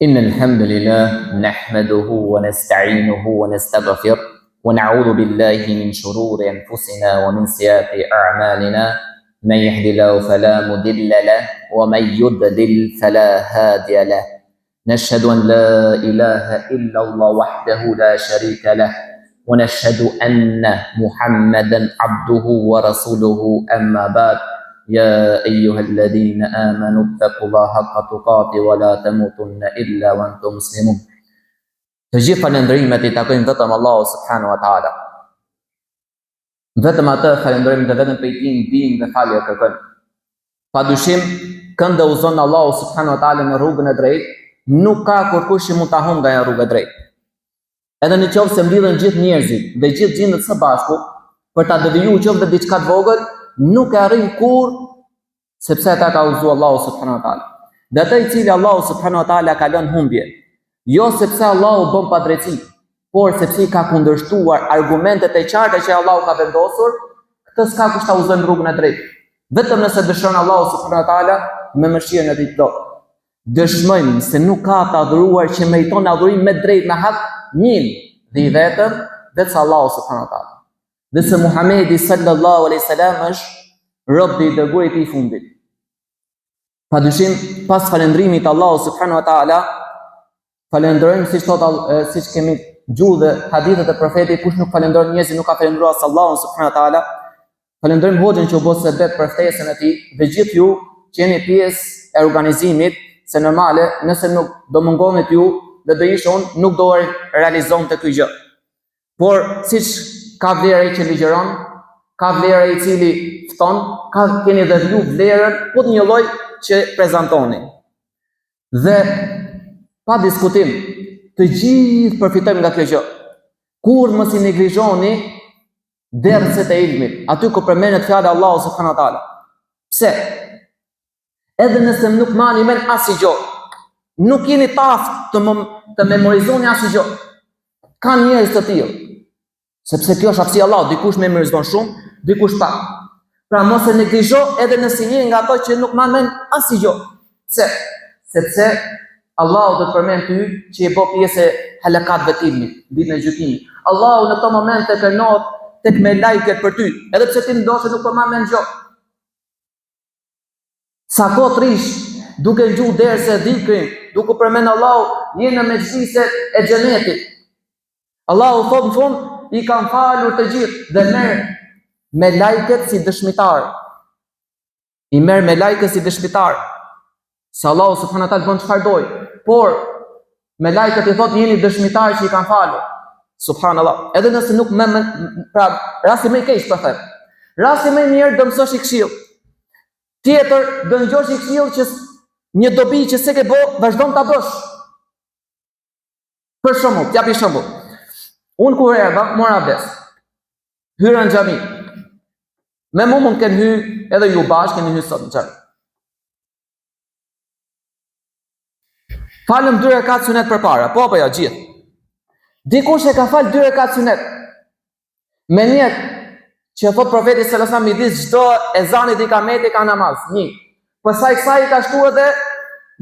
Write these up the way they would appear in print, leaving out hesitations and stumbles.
إن الحمد لله نحمده ونستعينه ونستغفره ونعوذ بالله من شرور أنفسنا ومن سيئات أعمالنا من يهد الله فلا مضل له ومن يضلل فلا هادي له نشهد أن لا إله إلا الله وحده لا شريك له ونشهد أن محمدا عبده ورسوله أما بعد يا أيها الذين آمنوا اتقوا الله حق تقاته ولا تموتن إلا وأنتم مسلمون Të gjithë falënderimet i takojnë vetëm Allahu subhanahu wa taala. Vetëm atë falënderojmë dhe vetëm prej tij ndihmë dhe falje kërkojmë. Pa dyshim, kënd e udhëzon Allahu subhanahu wa taala në rrugën e drejtë, nuk ka kurkush që mund ta humbë nga ajo rrugë e drejtë. Edhe në qoftë se mblidhen gjithë njerëzit dhe gjithë xhindët së bashku për ta deviju qoftë dhe diçka të vogël, nuk e arrin kurrë sepse ata ka udhëzu Allahu subhanahu wa taala. Dhe atë i cili Allahu subhanahu wa taala ka lënë humbje, jo sepse Allahu bën padrejtësi, por sepse i ka kundërshtuar argumentet e qarta që Allahu ka vendosur, këtë s'ka kush ta udhëzojë në rrugën e drejtë. Vetëm nëse dëshiron Allahu subhanahu wa taala me mëshirën e tij të plotë. Dëshmojmë se nuk ka të adhuruar që meriton adhurim me drejt me hak, një dhe i vetëm, veç Allahu subhanahu wa taala. Dhe se Muhamedi sallallahu alaihi wasallam është rob dhe i dërguari i tij i fundit. Pa dyshim, pas falëndrimit të Allahu subhanahu wa taala, falënderojmë siç thotë siç kemi dëgju dhe hadithet e profetit, kush nuk falënderon njerëzit nuk ka falënderuar as Allahun subhanahu wa taala. Falënderojmë hoxhën që u bë sebep për ftesën e tij dhe gjithë ju që jeni pjesë e organizimit, se normale, nëse nuk do mungonit ju dhe do isha unë, nuk do realizonte kjo gjë. Por siç ka vlerë ai që ligjëron, ka vlerë ai i cili fton, ka keni dhe ju vlerën po të një lloj që prezantoni. Dhe pa diskutim, të gjithë përfitojmë nga kjo gjë. Kurrë mos i neglizhoni derset e ilmit, aty ku përmendet fjala e Allahut subhanahu wa taala. Pse? Edhe nëse nuk mani men asnjë gjë, nuk jeni të aftë të, mem të memorizoni asnjë gjë. Ka njerëz të tillë. Sepse kjo është aftësi e Allahut, dikush memorizon shumë, dikush pak. Pra mos e neglizho edhe nëse je nga ato që nuk man men asnjë gjë. Pse? Sepse Allahu do të përmend ty që je bë pjesë e halakatëve të ilmit, ditën e gjykimit. Allahu në këto momente krenohet tek melajket për ty, edhe pse ti ndoshta nuk po man mend gjë. Sa kohë të rrish duke ngju derse dhikrin, duke përmend Allahu, je në mexhliset e xhenetit. Allahu thot në fund, i kam falur të gjithë dhe merr melajket si dëshmitar. I merr melajket si dëshmitar. Se Allahu subhanahu wa taala bën çfarë dojë. Por melajket i thot jeni dëshmitar që i kam falur. Subhanallah. Edhe nëse nuk më, më pra rasti më i keq po them. Rasti më i mirë do mësosh një këshill. Tjetër do ngjosh një këshill që një dobi që s'e ke bë, vazhdon ta bësh. Për shembull, t'jap një shembull. Unë kur erdha, mora abdes. Hyra në xhami. Me mu mund të kenë hy edhe ju bashkë keni hy sot në xhami. Falëm dy rekat sunet përpara, po apo jo gjithë. Dikush e ka fal dy rekat sunet. Me nijet që thot profeti sallallahu alajhi wasallam midis çdo ezani dhe ikameti ka namaz. Një. Pastaj kësaj i ka shtu edhe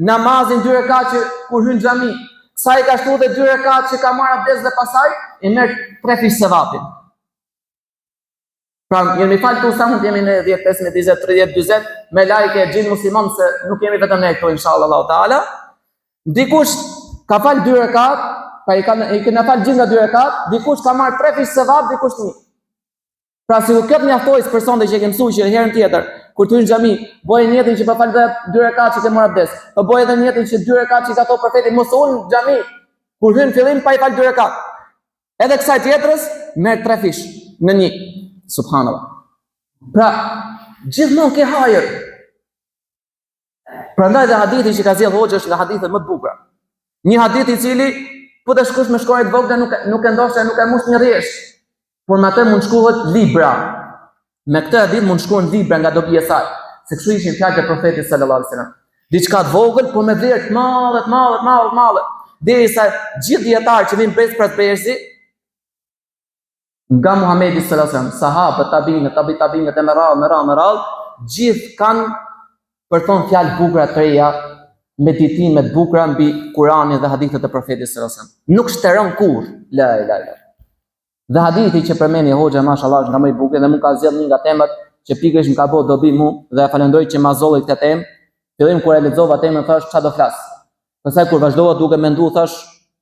namazin dy rekat që kur hyn në xhami. Kësaj i ka shtu edhe dy rekat që ka marrë abdes dhe pastaj i merr tre fish sevapin. Pra, jemi falë këtu sa mund jemi ne 10, 15, 20, 30, 40, melajke, xhinë musliman, se nuk jemi vetëm ne këtu, inshallah, Allahu Teala. Dikush ka fal dy rekat, pa i kanë i kena fal gjithë nga dy rekat, dikush ka marr tre fish sevap, dikush një. Pra sikur kjo të mjaftoi për sonte që e ke mësuar që herën tjetër, kur të hysh në xhami, bëj nijetin që po fal dhe dy rekat që ke marr abdes. Po bëj edhe nijetin që dy rekat që ka thonë profeti mos u ul në xhami. Kur hyn fillim pa i fal dy rekat. Edhe kësaj tjetrës merr tre fish në një. Subhanallah. Pra, gjithmonë ke hajër. Prandaj dhe hadithi që ka zgjedh hoxha është nga hadithet më të bukura. Një hadith i cili po të shkruash me shkronjë të vogla nuk nuk e ndoshta nuk e mush një rresht. Por me atë mund shkruhet libra. Me këtë hadith mund shkruhen libra nga dobia e saj. Se kështu ishin fjalët e profetit sallallahu alaihi wasallam. Diçka të vogël, por me vlerë të madhe, të madhe, të madhe, të madhe. Derisa gjithë dijetarët që vijnë brez pas brezi nga Muhamedi sallallahu alaihi wasallam, sahabët, tabiinët, tabi tabiinët e me radhë, me radhë, me radhë, gjithë kanë për thonë fjalë bukura të reja. Meditime të bukura mbi Kur'anin dhe hadithet e Profetit sallallahu alajhi wasallam. Nuk shteron kurrë. La ilaha illa. Dhe hadithi që përmendi hoxha mashallah është nga më i bukur dhe mu ka zgjedh një nga temat që pikërisht më ka bërë dobi mu dhe e falënderoj që ma zolli këtë temë. Fillim kur e lexova temën thash çfarë do flas. Pastaj kur vazhdova duke mendu thash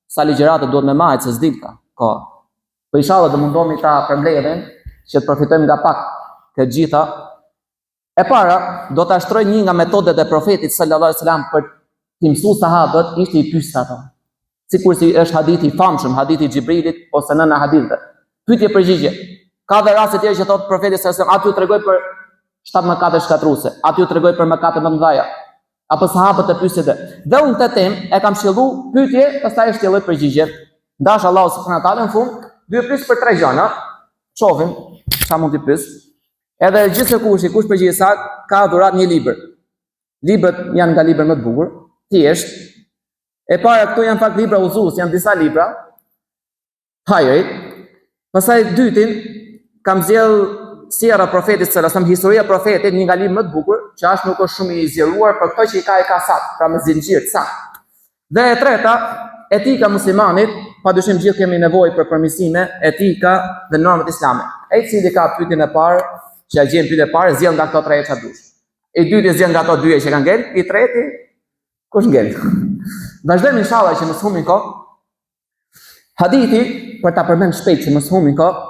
sa ligjërata duhet me majt se s'dil ka. Ka. Po inshallah do mundohemi ta përmbledhim që të përfitojmë nga pak të gjitha. E para, do ta shtroj një nga metodat e profetit sallallahu alaihi wasallam për t'i mësuar sahabët, ishte i pyeste ato. Sikur si është hadithi i famshëm, hadithi i Xhibrilit ose nëna e haditheve. Pyetje përgjigje. Ka dhe raste tjera që thotë profeti sallallahu alaihi wasallam, a t'ju tregoj për shtatë mëkate shkatërruese, a t'ju tregoj për mëkate më të mëdha. Apo sahabët e pyesin. Dhe unë këtë temë e kam shtjellu pyetje, pastaj e shtjelloj përgjigje. N'dashtë Allahu subhanahu wa taala në fund, do ju pyes për tre gjëra. Shohim çfarë mund t'i pyes. Edhe gjithsekushi kush përgjigjet saktë, ka dhuratë një libër. Librat janë nga librat më të bukur, thjesht. E para këto janë fakt libra udhëzues, janë disa libra. Hajrit. Pastaj dytin kam zgjedh sira profetit sallallahu alajhi wasallam, historia e profetit, një nga librat më të bukur, që as nuk është shumë i zgjeruar, por këto që i ka i ka saktë, pra me zinxhir të saktë. Dhe e treta, etika e muslimanit, padyshim gjithë kemi nevojë për përmirësime, etika dhe normat islame. Ai i cili ka pyetjen e parë, që ja gjen pyetjen e parë, zgjedh nga këto tre çfarë dush. I dyti zgjedh nga ato dyja që kanë ngel, i treti kush ngel. Vazhdojmë inshallah që mos humbim kohë. Hadithi, për ta përmend shpejt që mos humbim kohë,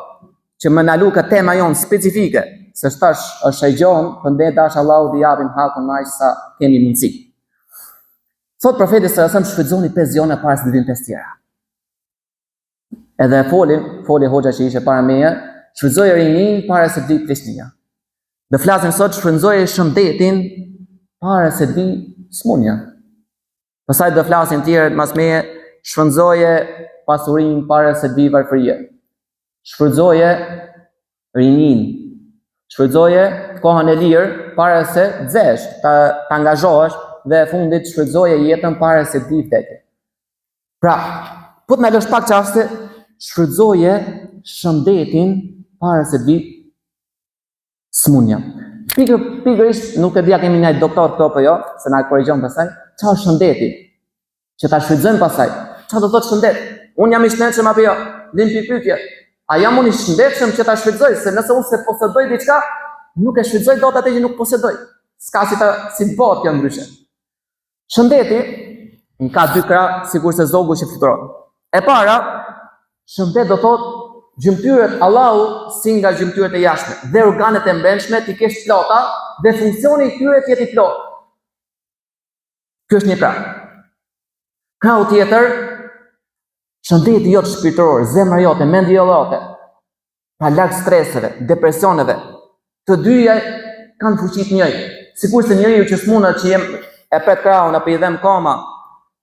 që më nalu këtë tema jonë specifike, se tash është e gjonë, për nde dashtë Allahu t'i japim hakun me aq sa kemi mundësi. Thot profeti sallallahu alajhi wasallam shfrytëzoni pesë gjona para se të vinë pesë tjera. Edhe e folin, foli hoxha që ishte para meje, shfrytëzoje rininë para se të vijë pleqnia. Do flasim sot shfrytëzoje shëndetin para se të vijë smunja. Pastaj do flasin tjerët mas meje, shfrytëzoje pasurinë para se të vijë varfëria. Shfrytëzoje rininë. Shfrytëzoje kohën e lirë para se të zesh, të, të angazhohesh dhe e fundit shfrytëzoje jetën para se të vijë vdekja. Pra, po të ndalosh pak çaste, shfrytëzoje shëndetin para se të vijë Smunja. Pikë, pikërisht nuk e di a kemi një doktor këtu apo jo, se na korrigjon pastaj. Çfarë është shëndeti? Që ta shfrytëzojmë pastaj. Çfarë do thotë shëndet? Unë jam i shëndetshëm apo jo? Lind pikëpyetja. A jam unë i shëndetshëm që ta shfrytëzoj? Se nëse unë s'e posedoj diçka, nuk e shfrytëzoj dot atë që nuk posedoj. S'ka si ta si të bëhet kjo ndryshe. Shëndeti në ka dy krah sikurse zogu që fluturon. E para, shëndet do thotë gjymtyrët Allahu si nga gjymtyrët e jashtme dhe organet e mbrendshme t'i kesh të plota dhe funksioni i tyre të jetë i plotë. Ky është një krah. Krahu tjetër, shëndeti jot shpirtëror, zemra jote, mendja jote, Pra larg streseve, depresioneve, të dyja kanë fuqi të njëjtë. Sikurse njeriu që smunet që jem e pret krahun apo i dhem koma,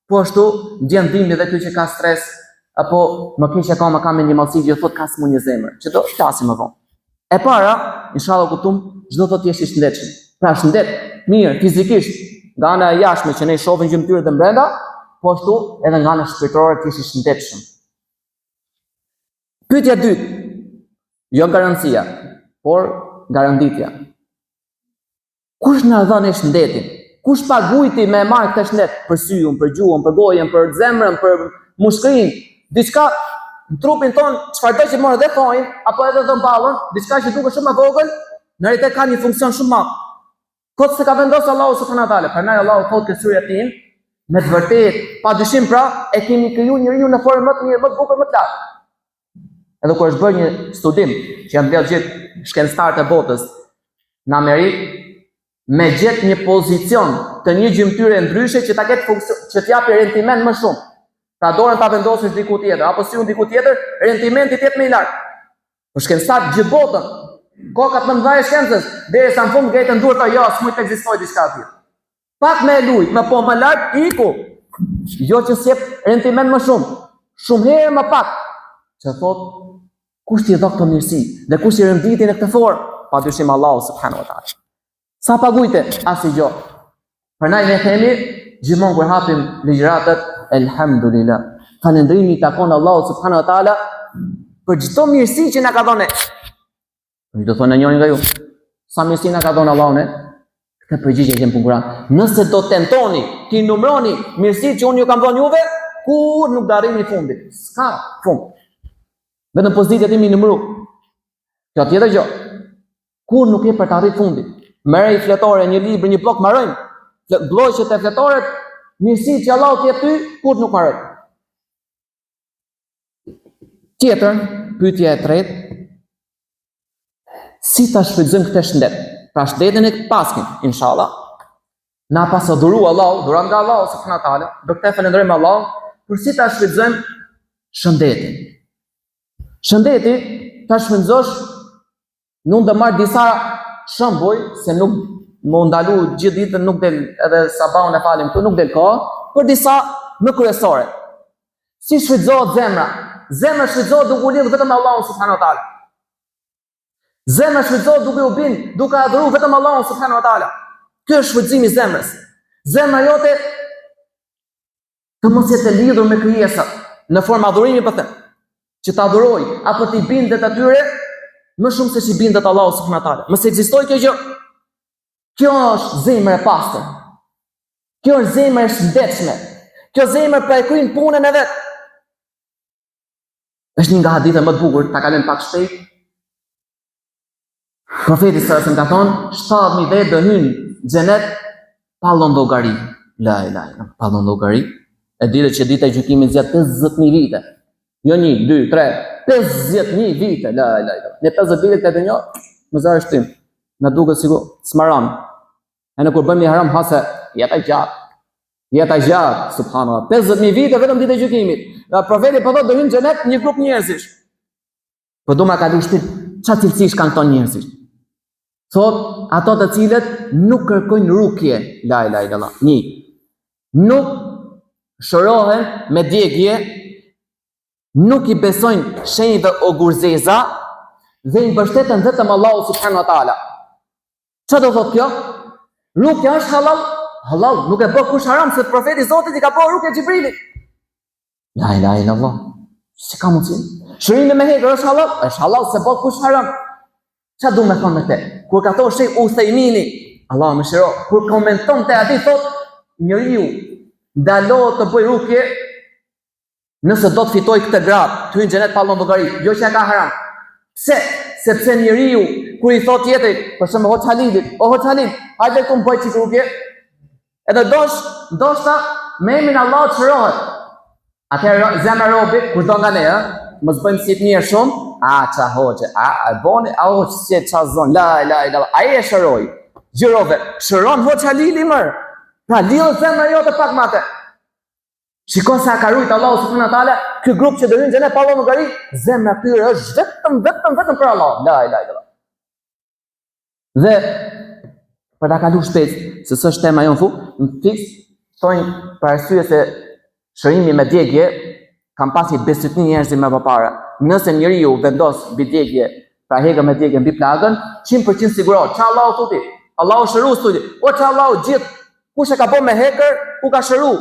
po ashtu ndjen dhimbje dhe ky që ka stres apo më keq akoma ka mendjemadhësi që thotë ka smunje zemër, që do flasim më vonë. E para, inshallah kuptum, ç'do thotë të jesh i shëndetshëm. Pra shëndet, mirë, fizikisht, nga ana e jashtme që ne shohim gjymtyrët e brenda, po ashtu edhe nga ana shpirtërore të jesh i shëndetshëm. Pyetja e dytë, jo nga rëndësia, por nga renditja. Kush na dha ne shëndetin? Kush pagujti me e marrë këtë shëndet? Për syun, për gjuhën, për gojën, për zemrën, për mushkërinë, diçka në trupin ton, çfarëdo që marrë dhe thoin, apo edhe dhëmballën, diçka që duket shumë e vogël, në realitet ka një funksion shumë madh. Kot s'e ka vendosur Allahu subhanahu wa taala. Prandaj Allahu thotë te surja Tin, me të vërtetë, pa dyshim pra, e kemi kriju njeriun në formë më të mirë, më të bukur, më të lartë. Edhe kur është bërë një studim që janë mbledhur gjithë shkencëtarët e botës në Amerikë, me gjet një pozicion të një gjymtyre ndryshe që ta ketë funksion, që të japi rendiment më shumë. Pra dorën ta vendosësh diku tjetër, apo syun diku tjetër, rendimenti të jetë më i lartë. Po shkencëtarët gjithë botën, kokat më të mëdha e shkencës, derisa në fund ngritën duart jo, s'mund të ekzistojë diçka e tillë. Pak me e lujt, me po më lart, iku. Jo që s'jep rendiment më shumë, shumë herë më pak. Që thot, kush t'i dha këto mirësi dhe kush i renditi në këtë formë? Pa dyshim Allahu subhanahu wa taala. Sa pagujte, asnjë gjo. Prandaj ne themi, gjithmonë kur hapim ligjëratat, elhamdulillah. Falënderimi i takon Allahut subhanahu wa taala për çdo mirësi që na ka dhënë. Ju do thonë njëri nga ju, sa mirësi na ka dhënë Allahu ne? Këtë përgjigje e gjen në Kur'an. Nëse do tentoni t'i numroni mirësitë që unë ju kam dhënë juve, kurrë nuk do arrini fundin. S'ka fund. Vetëm po s'dite ti m'i numru. Kjo tjetër gjë. Kurrë nuk ke për të arrit fundin. Merre një fletore, një libër, një bllok mbarojnë. Blloqet e fletoret, mirësitë që Allahu të jep ty, kurrë nuk mbarojnë. Tjetër, pyetja e tretë, si ta shfrytëzojmë këtë shëndet? Pra shëndetin e paskim, inshallah. Na paska dhuru Allahu, dhuratë nga Allahu subhanahu wa taala. Për këtë falënderojmë Allahun, por si ta shfrytëzojmë shëndetin? Shëndeti ta shfrytëzosh Unë do marr disa shembuj se nuk me u ndalu gjithë ditën nuk del edhe sabahun e falim këtu nuk del kohë, por disa më kryesore. Si shfrytëzohet zemra? Zemra shfrytëzohet duke u lidhur vetëm me Allahun subhanahu wa taala. Zemra shfrytëzohet duke u bind, duke adhuruar vetëm Allahun subhanahu wa taala. Ky është shfrytëzimi i zemrës. Zemra jote të mos jetë e lidhur me krijesat në formë adhurimi po them, që të adhurojë apo t'i bindet atyre më shumë se ç'i bindet Allahu subhanahu wa taala. Mos ekzistojë kjo gjë. Kjo është zemër e pastër. Kjo është zemër e shëndetshme. Kjo zemër pra e kryen punën e vet. Është një nga hadithet më të bukur, ta kalojmë pak shpejt. Profeti sallallahu alajhi wasallam ka thonë, 7000 vetë do hyjnë në xhenet pa dhënë llogari. La ilaha illa, pa dhënë llogari. E dite që dita e gjykimit zgjat 50000 vite. Jo 1, 2, 3, 50000 vite. La ilaha illa. Ne 50 vite këtë dynja, më zërë shtim. Na duket sikur s'maron. E ne kur bëjmë një haram hase, jeta gjatë. Jeta gjatë, subhanallah. 50000 vite vetëm ditë e gjykimit. Dhe profeti po thotë do hyjnë në xhenet një grup njerëzish. Po do ma kalu shpejt, ça cilësish kanë këto njerëzit? Thot, ato të cilët nuk kërkojnë rukje, la ilaha illallah. Një, nuk shërohen me djegie, nuk i besojnë shenjve ogurzeza dhe i mbështeten vetëm Allahu subhanahu wa taala. Ça do thot kjo? Rukja është halal, halal, nuk e bë kush haram se profeti i Zotit i ka bërë rukje Xhibrilit. La ilaha illallah. Si ka mundësi? Shërimi me hekër është halal? Është halal s'e bë kush haram. Ça du me thonë me te? Kur ka thonë Shejh Uthejmini, Allahu e mëshiroftë, kur komenton këtë hadith, thot, njeriu ndalohet të bëjë rukje, nëse do të fitojë këtë gradë, të hyjë në xhenet pa dhënë llogari, jo që e ka haram. Pse? Sepse njeriu, kur i thot tjetrit, për shembull Hoxhë Halilit, o Hoxhë Halil, hajde këtu më bëj çik rukje, Edhe dosh, ndoshta me emrin Allahut shërohet. Atëherë zemra e robit, kushdo nga ne, ë, mos bëjmë si të mirë shumë, a ça hoxhë, a e boni, a hoxhë si ça zon, la la la, ai e shëroi. Gjërove, shëron hoxhë Halili mër. Pra lidhet zemra jote pak me atë. Shiko sa ka rujt Allahu subhanahu wa taala, ky grup që do hyjnë në xhenet pa dhënë llogari, zemra e tyre është vetëm vetëm vetëm për Allah. La ilaha illallah. Dhe për ta kalu shpejt, se s'është tema jonë fu, në fiks, thojnë për arsye se shërimi me djegie, kanë pas një bestytni njerëzit më përpara. Nëse njeriu vendos mbi djegie, pra hekër me djegie mbi plagën, 100% sigurohet. Ça Allahu thuti? Allahu shërues thuti. O ça Allahu gjithë, kush e ka bo me hekër, u ka shëru.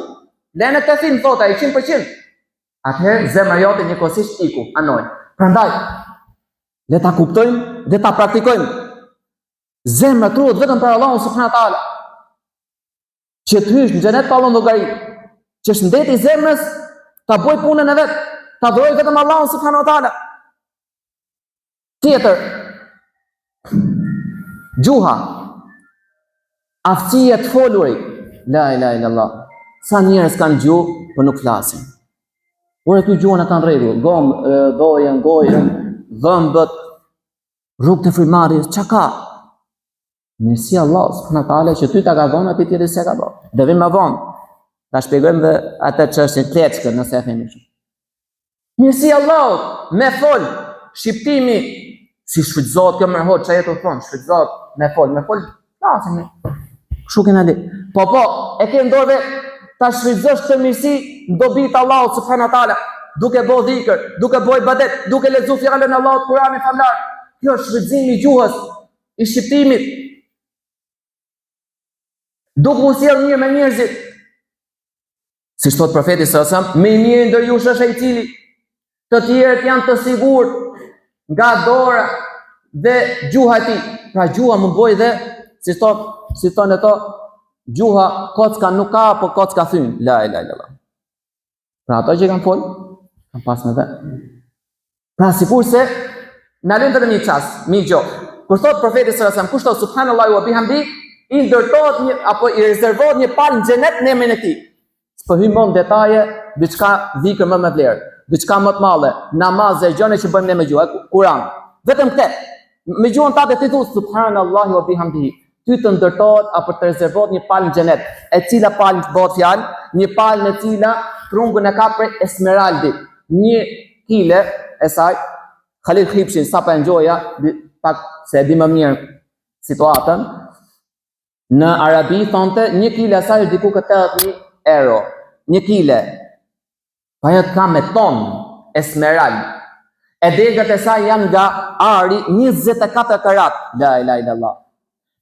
Lene këtë film, thotë ai, 100%. Atëherë zemra jote njëkohësisht iku, anoi. Prandaj, Le ta kuptojmë dhe ta praktikojmë. Zemra të ruhet vetëm për Allahun subhanahu wa taala. Që të hysh në xhenet pa dhënë llogari. Që shëndeti i zemrës ta bëj punën e vet, ta adhuroj vetëm Allahun subhanahu wa taala. Tjetër, gjuha, aftësia e të folurit, la ilaha illallah. Sa njerëz kanë gjuhë, por nuk flasin. Ore këtu gjuhën e kanë rregull, gomë, dojën, gojën, dhëmbët, rrugët e frymëmarrjes, ça ka? Mirësi Allah, subhanahu wa taala, që ty ta ka dhonë, atij tjetrit s'ia ka dhonë. Dhe vim më vonë, ta shpjegojmë dhe atë çështjen kleçkën, nëse e themi kështu. Mirësi Allahut, me fol, shqiptimi, si shfrytëzohet kjo more hoxhë, ça je tu thonë, shfrytëzohet me fol, me fol, flasim ne. Kështu kena le. Po, po, e ke në dorë vetë, ta shfrytëzosh këtë mirësi në dobi të Allahut subhanahu wa taala, duke bo dhikër, duke bo ibadet, duke lexu fjalën e Allahut Kur'anin famëlartë. Kjo është shfrytëzimi i gjuhës, i shqiptimit. Duke u sjell mirë me njerëzit. Siç thot profeti sallallahu alajhi wasallam, më i miri ndër jush është ai i cili të tjerët janë të sigurt nga dora dhe gjuha e tij. Pra gjuha mund bëjë dhe, si thot, si thonë ato, gjuha kocka nuk ka, po kocka thyn, la ilahe illallah. Pra ato që kanë fol, kanë pas me dhe. Pra sikurse, na lënë vetëm një çast, një gjë. Kur thot profeti sallallahu alajhi wasallam, kush thot subhanallahi wa bihamdi, i ndërtohet një apo i rezervohet një palmë në xhenet në emrin e tij. S'po hyjmë më në detaje, diçka dhikër më me vlerë, diçka më të madhe, namaz e gjënë që bëjmë ne me gjuhë, Kur'an. Vetëm këtë. Me gjuhën tate ti thu subhanallahi wa bihamdihi. Ty të ndërtohet apo të rezervohet një palmë në xhenet. E cila palmë bëhet fjalë? Një palmë e cila trungun e ka prej esmeraldit. Një kile e saj Halil Hripshin sa pa e ngjoja pak se e di më mirë situatën. Në Arabi thonte një kile e saj është diku te 80000 euro. Një kile. Pa ajo ka me ton esmerald. E degët e saj janë nga ari 24 karat. La ilaha illallah.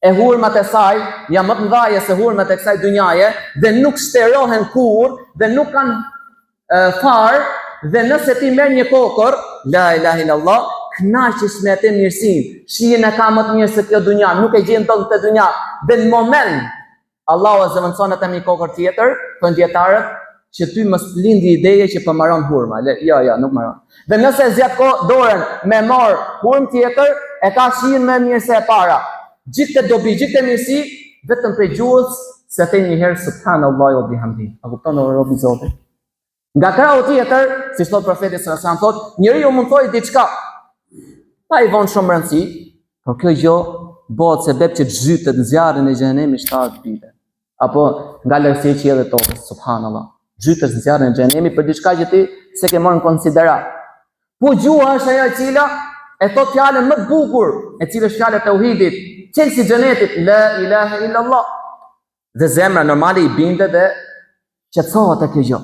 E hurmat e saj janë më të mëdha se hurmat e kësaj dynjaje dhe nuk shterohen kurrë dhe nuk kanë farë dhe nëse ti merr një kokërr, la ilaha illallah, kënaqesh me atë mirësinë. Shijen e ka më të mirë se kjo dynja, nuk e gjen dot në këtë dynja. Dhe në moment Allahu e zëvendëson atë me një kokërr tjetër, thonë dijetarët, që ty mos të lindi ideja që po maron hurma. Le, jo, jo, nuk maron. Dhe nëse e zgjat dorën me marr hurmë tjetër, e ka shijen më mirë se e para. Gjithë këtë dobi, gjithë këtë mirësi, vetëm prej gjuhës se the një herë subhanallahi wa bihamdi. A kupton o robi i Zotit? Nga krahu tjetër, siç thot profeti sallallahu alajhi wasallam, thot, njeriu mund të thojë diçka pa i vënë shumë rëndësi, por kjo gjë bëhet sebeb që të zhytet në zjarrin e xhehenemit 70 vite. Apo nga largësia e qiellit e tokës, subhanallahu. Zhytesh në zjarrin e xhehenemit për diçka që ti s'e ke marrë në konsideratë. Po gjuha është ajo e cila e thot fjalën më të bukur, e cila është fjala e teuhidit, çelësi i xhenetit, la ilaha illa Allah. Dhe zemra normale i bindet dhe qetësohet te kjo gjë.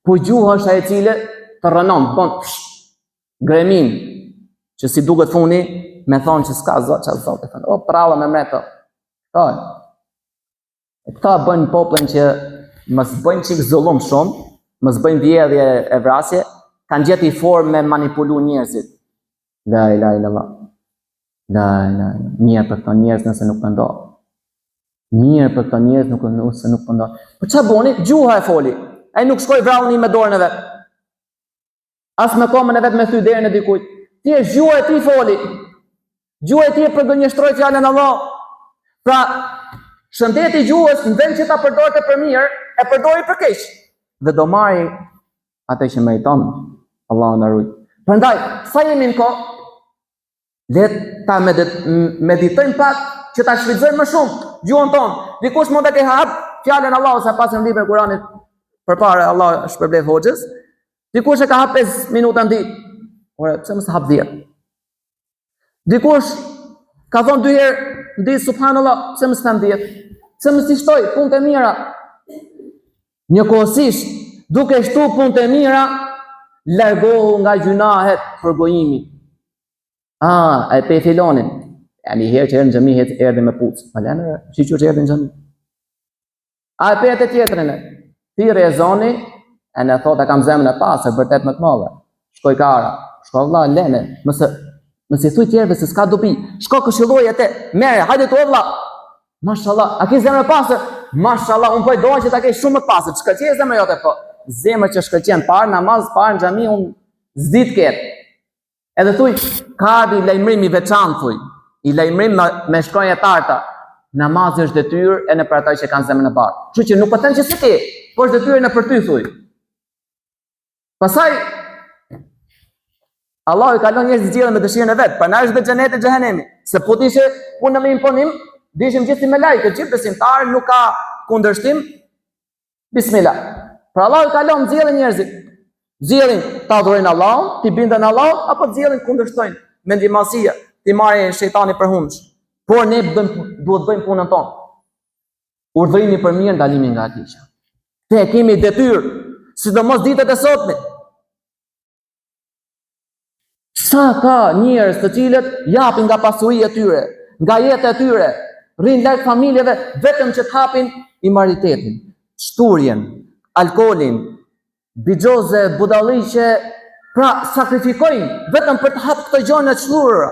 Po gjuha është ajo e cila të rrënon, bën psh, gremin, që si duket funi, me thonë që s'ka zot, ça zot, e thonë, o pralla me mreto. Këto, e këta bëjnë popullin që mos bëjnë çik zullum shumë, mos bëjnë vjedhje e vrasje, kanë gjetë një formë me manipulu njerëzit. La ilaha illallah. La ilaha illallah. Mirë për këto njerëz nëse nuk pendohen. Mirë për këto njerëz nuk nëse nuk pendohen. Po ça boni? Gjuha e foli. Ai nuk shkoi vrau një me dorën e vet. As me komën e vet me thy derën e dikujt. Thjesht gjuha e tij foli. Gjuha e tij e përgënjeshtroi fjalën e Allahut. Pra, shëndeti i gjuhës në vend që ta përdorte për mirë, e përdori për keq. Dhe do marri atë që meriton. Allahu na ruaj. Prandaj, sa jemi në kohë, le ta meditojmë pak që ta shfrytëzojmë më shumë gjuhën tonë. Dikush mund ta ketë hap fjalën e Allahut sa pasën librin e Kuranit përpara Allahu shpërbleftë hoxhës. Dikush e ka hap 5 minuta në ditë. Ore, pse mos hap 10? Dikush ka thonë dy herë në ditë subhanallah, pse mos them 10? Pse mos i shtoj punët e mira? Njëkohësisht, duke shtu punët e mira, largohu nga gjynahet përgojimi. Ah, e pe filonin. Ja një herë që erdhi në xhami erdhi me puc. Ma lënë, shyqyr që erdhi në xhami. A e pe atë tjetrën e? Thirri e zoni, e në thotë e kam zemrën e pastër, vërtet me të madhe. Shkoi kara, shko vlla, lene, mos e, mos i thuj tjerëve se s'ka dobi. Shko këshilloje atë, merre, hajde tu o vlla. Mashallah, a ke zemrën e pastër? Mashallah, unë po e doja që ta kesh shumë më të pastër. Shkëlqen zemra jote po. Zemër që shkëlqen parë namaz, parë në xhami, unë s'di të ketë. Edhe thuj, ka ardhë i lajmërim i veçantë, thuj, i lajmërim me, me shkronja të arta. Namazi është detyrë edhe për ata që kanë zemrën e bardhë. Kështu që nuk po them që s'e ke, por është detyrë edhe për ty, thuj. Pastaj, Allahu i ka lënë njerëzit zgjedhin me dëshirën e vet, prandaj është dhe xheneti e xhehenemi. Se po të ishte punë me imponim, do ishim gjithë si melajke, gjithë besimtarë, nuk ka kundërshtim, Bismillah. Pra Allahu i ka lënë zgjedhin njerëzit. Zgjedhin ta adhurojnë Allahun, t'i binden Allahut apo zgjedhin kundërshtojnë mendjemadhësia, t'i marrin shejtani për hundësh. Por ne bëjmë duhet bëjmë punën tonë. Urdhërimi për mirë, ndalimi nga e keqja. Këtë e kemi detyrë, sidomos ditët e sotme. Sa ka njerëz të cilët japin nga pasuria e tyre, nga jeta e tyre, rrinë larg familjeve vetëm që të hapin imoralitetin, shthurjen, alkoolin, bixhoze, budalliqe, pra sakrifikojnë vetëm për të hap këto gjëra të shthurura.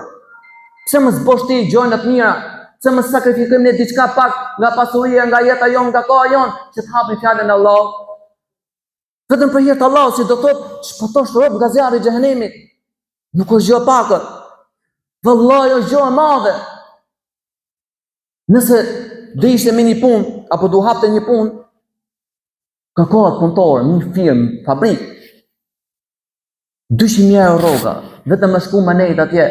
Pse mos bësh ti gjëra të mira? Pse mos sakrifikojmë ne diçka pak nga pasuria, nga jeta jonë, nga koha jonë, që të hapim fjalën e Allahut? Vetëm për hir të Allahut, si do thotë, shpëtosh rob nga zjarri i xhehenemit. Nuk është gjë e pakët. Vallahi është gjë e madhe. Nëse do ishte me një punë apo do hapte një punë, kërkohet punëtor, një firmë, fabrikë. 200.000 euro rroga, vetëm me shku me nejt atje,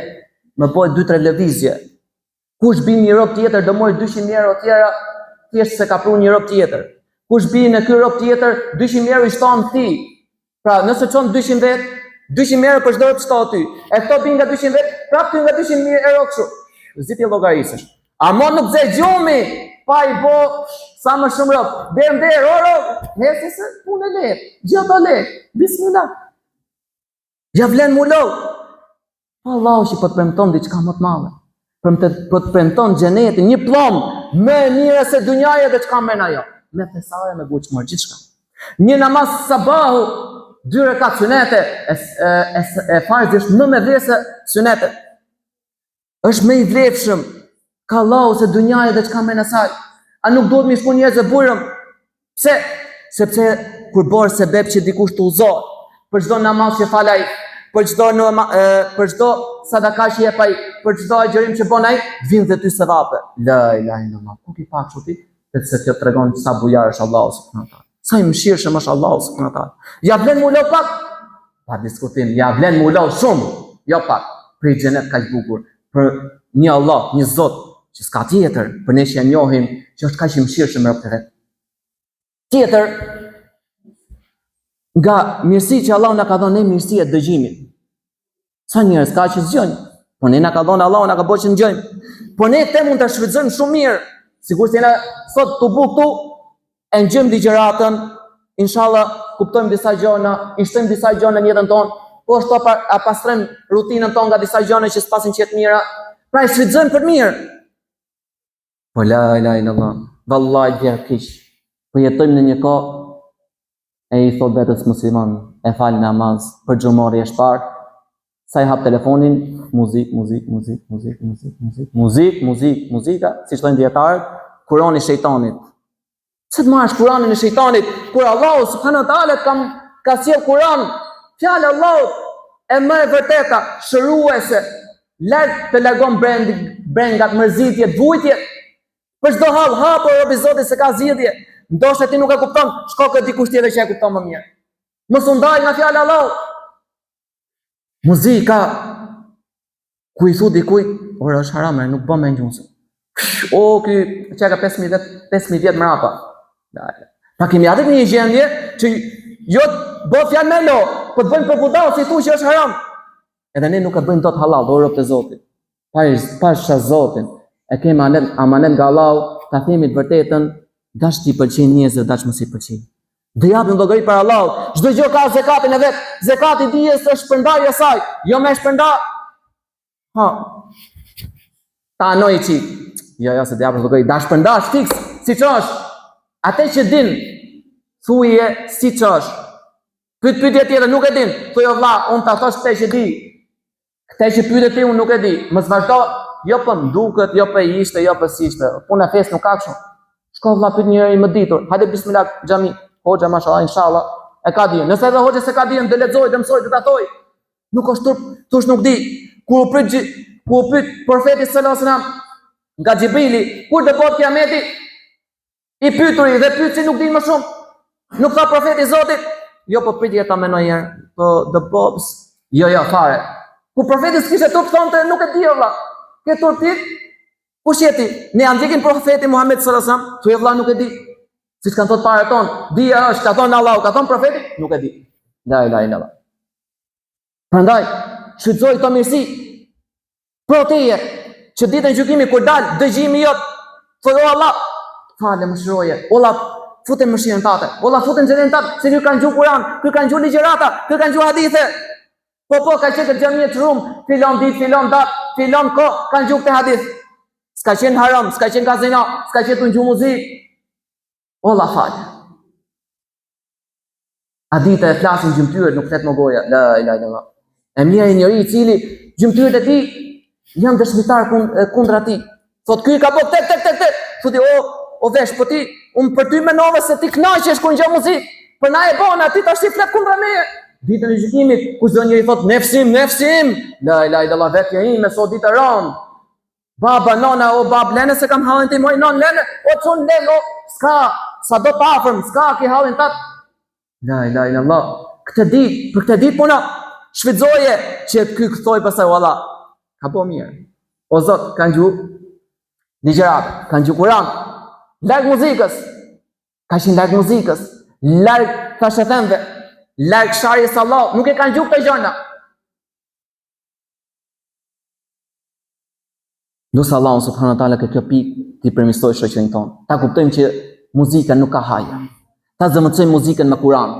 me bo 2-3 lëvizje. Kush bin një rob tjetër, do marrë 200.000 euro tjera, thjesht se ka pru një rob tjetër. Kush bin në ky rob tjetër, 200.000 euro i shton këtij. Pra, nëse çon 200 vet, 200 euro për çdo rob shto aty. E këto bin nga 200 vet, prapë ty nga 200 euro kështu. S'di t'i llogarisësh. Amo nuk zë gjumi, pa i bo sa më shumë rob. Derë në derë, o rob, hece se punë e lehtë, gjithë të lehtë. Bismillah. Ja vlen m'u lodh. Po Allahu që po të premton diçka më të madhe. Premte, po të premton xhenetin, një pllom më e mirë se dunjaja dhe çka merr ajo. Me thesare me gurë çmor gjithçka. Një namaz sabahu, dy rekat sunete, e, e, e, e farzi është më me vlerë se sunetet. Është më i vlefshëm ka Allahu se dunjaja dhe çka mrena saj. A nuk duhet me i shku njerëzve bujrëm? Pse? Sepse kur bëhesh sebep që dikush të udhëzohet, për çdo namaz që fal ai, për çdo nama, e, për çdo sadaka që jep ai, për çdo agjërim që bën ai, vin dhe ty sevape. La ilaha illallah. Ku ki pa kështu ti? Sepse kjo tregon sa bujar është Allahu subhanahu wa taala. Sa i mëshirshëm është Allahu subhanahu wa taala. Ja vlen m'u lodh pak? Pa diskutim, ja vlen m'u lodh shumë, jo pak. Për një xhenet kaq bukur, për një Allah, një Zot që s'ka tjetër, për ne që e njohim, që është kaq i mëshirshëm me robët e vet. Tjetër nga mirësi që Allahu na ka dhënë ne mirësi e dëgjimit. Sa njerëz ka që s'dëgjojnë, po ne na ka dhënë Allahu, na ka bërë që dëgjojmë. Po ne këtë mund ta shfrytëzojmë shumë mirë, sikurse jena sot tubu këtu, e ngjojmë ligjëratën, inshallah kuptojmë disa gjëra, i shtojmë disa gjëra në jetën tonë, po ashtu pa, a pastrojmë rutinën tonë nga disa gjëra që s'pasin qenë të mira. Pra e shfrytëzojmë për mirë. Po la ilaha illallah, vallahi vjen keq. Po jetojmë në një kohë e i thot vetes musliman, e fal namaz, për xhuma rresht parë, sa i hap telefonin, muzik, muzik, muzik, muzik, muzik, muzik, muzik, muzik, muzika, siç thonë dijetarët, Kurani i shejtanit. Pse të marrësh Kuranin e shejtanit, kur Allahu subhanahu wa taala ka ka sjell Kuran, fjalë e Allahut e më e vërteta, shëruese, larg të largon brend, brengat, mërzitjet, vujtjet. Për çdo hall hapo robi i Zotit se ka zgjidhje. Ndoshta ti nuk e kupton, shko ke dikush tjetër që e kupton më mirë. Mos u ndaj nga fjala e Allahut. Muzika Ku i thu dikujt, ore është haram, nuk bën me ngju. O ky që ka 5000 vjet, 5000 vjet mrapa. Pa kemi arrit në një gjendje që jo bë fjalë me lo, po të bëjmë për budall si thu që është haram. Edhe ne nuk e bëjmë dot halal, o rob të Zotit. Pa pasha Zotin, e kemi amanet, amanet nga Allahu, ta themi të vërtetën, dash t'i pëlqejnë njerëzve, dash mos i pëlqejnë. Dhe japim llogari para Allahut. Çdo gjë ka zekatin e vet. Zekati i dijes është shpërndarja e saj, jo me shpërnda. Ha. Ta anoj çik. Jo, jo, se do japësh llogari. Da shpërndash fiks, siç është. Atë që din, thuje siç është. Pyet pyetje tjetër, nuk e din. Thuj o vlla, unë ta thash këtë që di. Këtë që pyete ti unë nuk e di. Mos vazhdo, jo po më duket, jo po ishte, jo po s'ishte. Puna e fesë nuk ka kështu. Shko vlla pyet njeri më ditur. Hajde bismillah xhami. Hoxha mashallah inshallah e ka dijen. Nëse edhe hoxha s'e ka dijen, do lexoj, do mësoj, do ta thoj. Nuk është turp, thush nuk di. Kur u pyet kur u pyet profeti sallallahu alajhi wasallam nga Xhibrili, kur do bëhet kiameti? I pyeturi dhe pyetësi nuk dinë më shumë. Nuk tha profeti i Zotit, jo po prit ta menoj një herë, po do po jo jo fare. Ku profeti s'kishte turp thonte, nuk e di o vlla. Ke turp ti? Kush je ti? Ne a ndjekim profetin Muhammed sallallahu alaihi wasallam, thuj vlla nuk e di. Siç kanë thonë parët tonë, dija është, ka thonë Allahu, ka thonë profeti, nuk e di. La ilaha illallah. Prandaj, shfrytëzoj këto mirësi, Pro teje, që ditën e gjykimit kur dal dëgjimi jot, thoj o Allah, fale mëshiroje, o Allah, fute mëshirën tate, o Allah, fute në xhenetin tate, se ky ka ngju Kur'an, ky ka ngju ligjërata, ky ka ngju hadithe. Po po, ka qenë te xhamia çrum, filon ditë, filon datë, filon kohë, ka ngju këtë hadith. S'ka qenë haram, s'ka qenë kazino, s'ka qenë tu ngju muzikë. O Allah, fale. Atë ditë e flasin gjymtyrët, nuk flet më goja. La ilaha illallah. E mjerë njeri i cili gjymtyrët e tij janë dëshmitar kundra tij. Thot ky ka bo tek tek tek tek. Thotë o o vesh po ti un për ty menova se ti kënaqesh kur ngjon muzikë. Po na e bën aty tash ti flet kundra meje. Ditën e gjykimit, ku çdo njeri thot nefsi im, nefsi im. La ilaha illallah vetja ime sot ditë e rëndë. Baba, nona, o bab, lene se kam hallin tim, oj non, lene, o çun, lene, o, s'ka, sa do të afërm, s'ka, ki hallin tat. La ilaha illallah. Këtë ditë, për këtë ditë puna, shfrytëzoje që ky të thojë pastaj valla. Ka bo mirë. O Zot, ka ngju ligjëratë, ka ngju Kur'an. Larg muzikës. Ka qenë larg muzikës, larg thashethemve, larg sharjes së Allahut, nuk e ka ngju këto gjëra. Lus Allahun subhanahu wa taala që kjo pikë t'i përmirësojë shoqërinë tonë. Ta kuptojmë që muzika nuk ka hajër. Ta zëvendësojmë muzikën me Kur'an.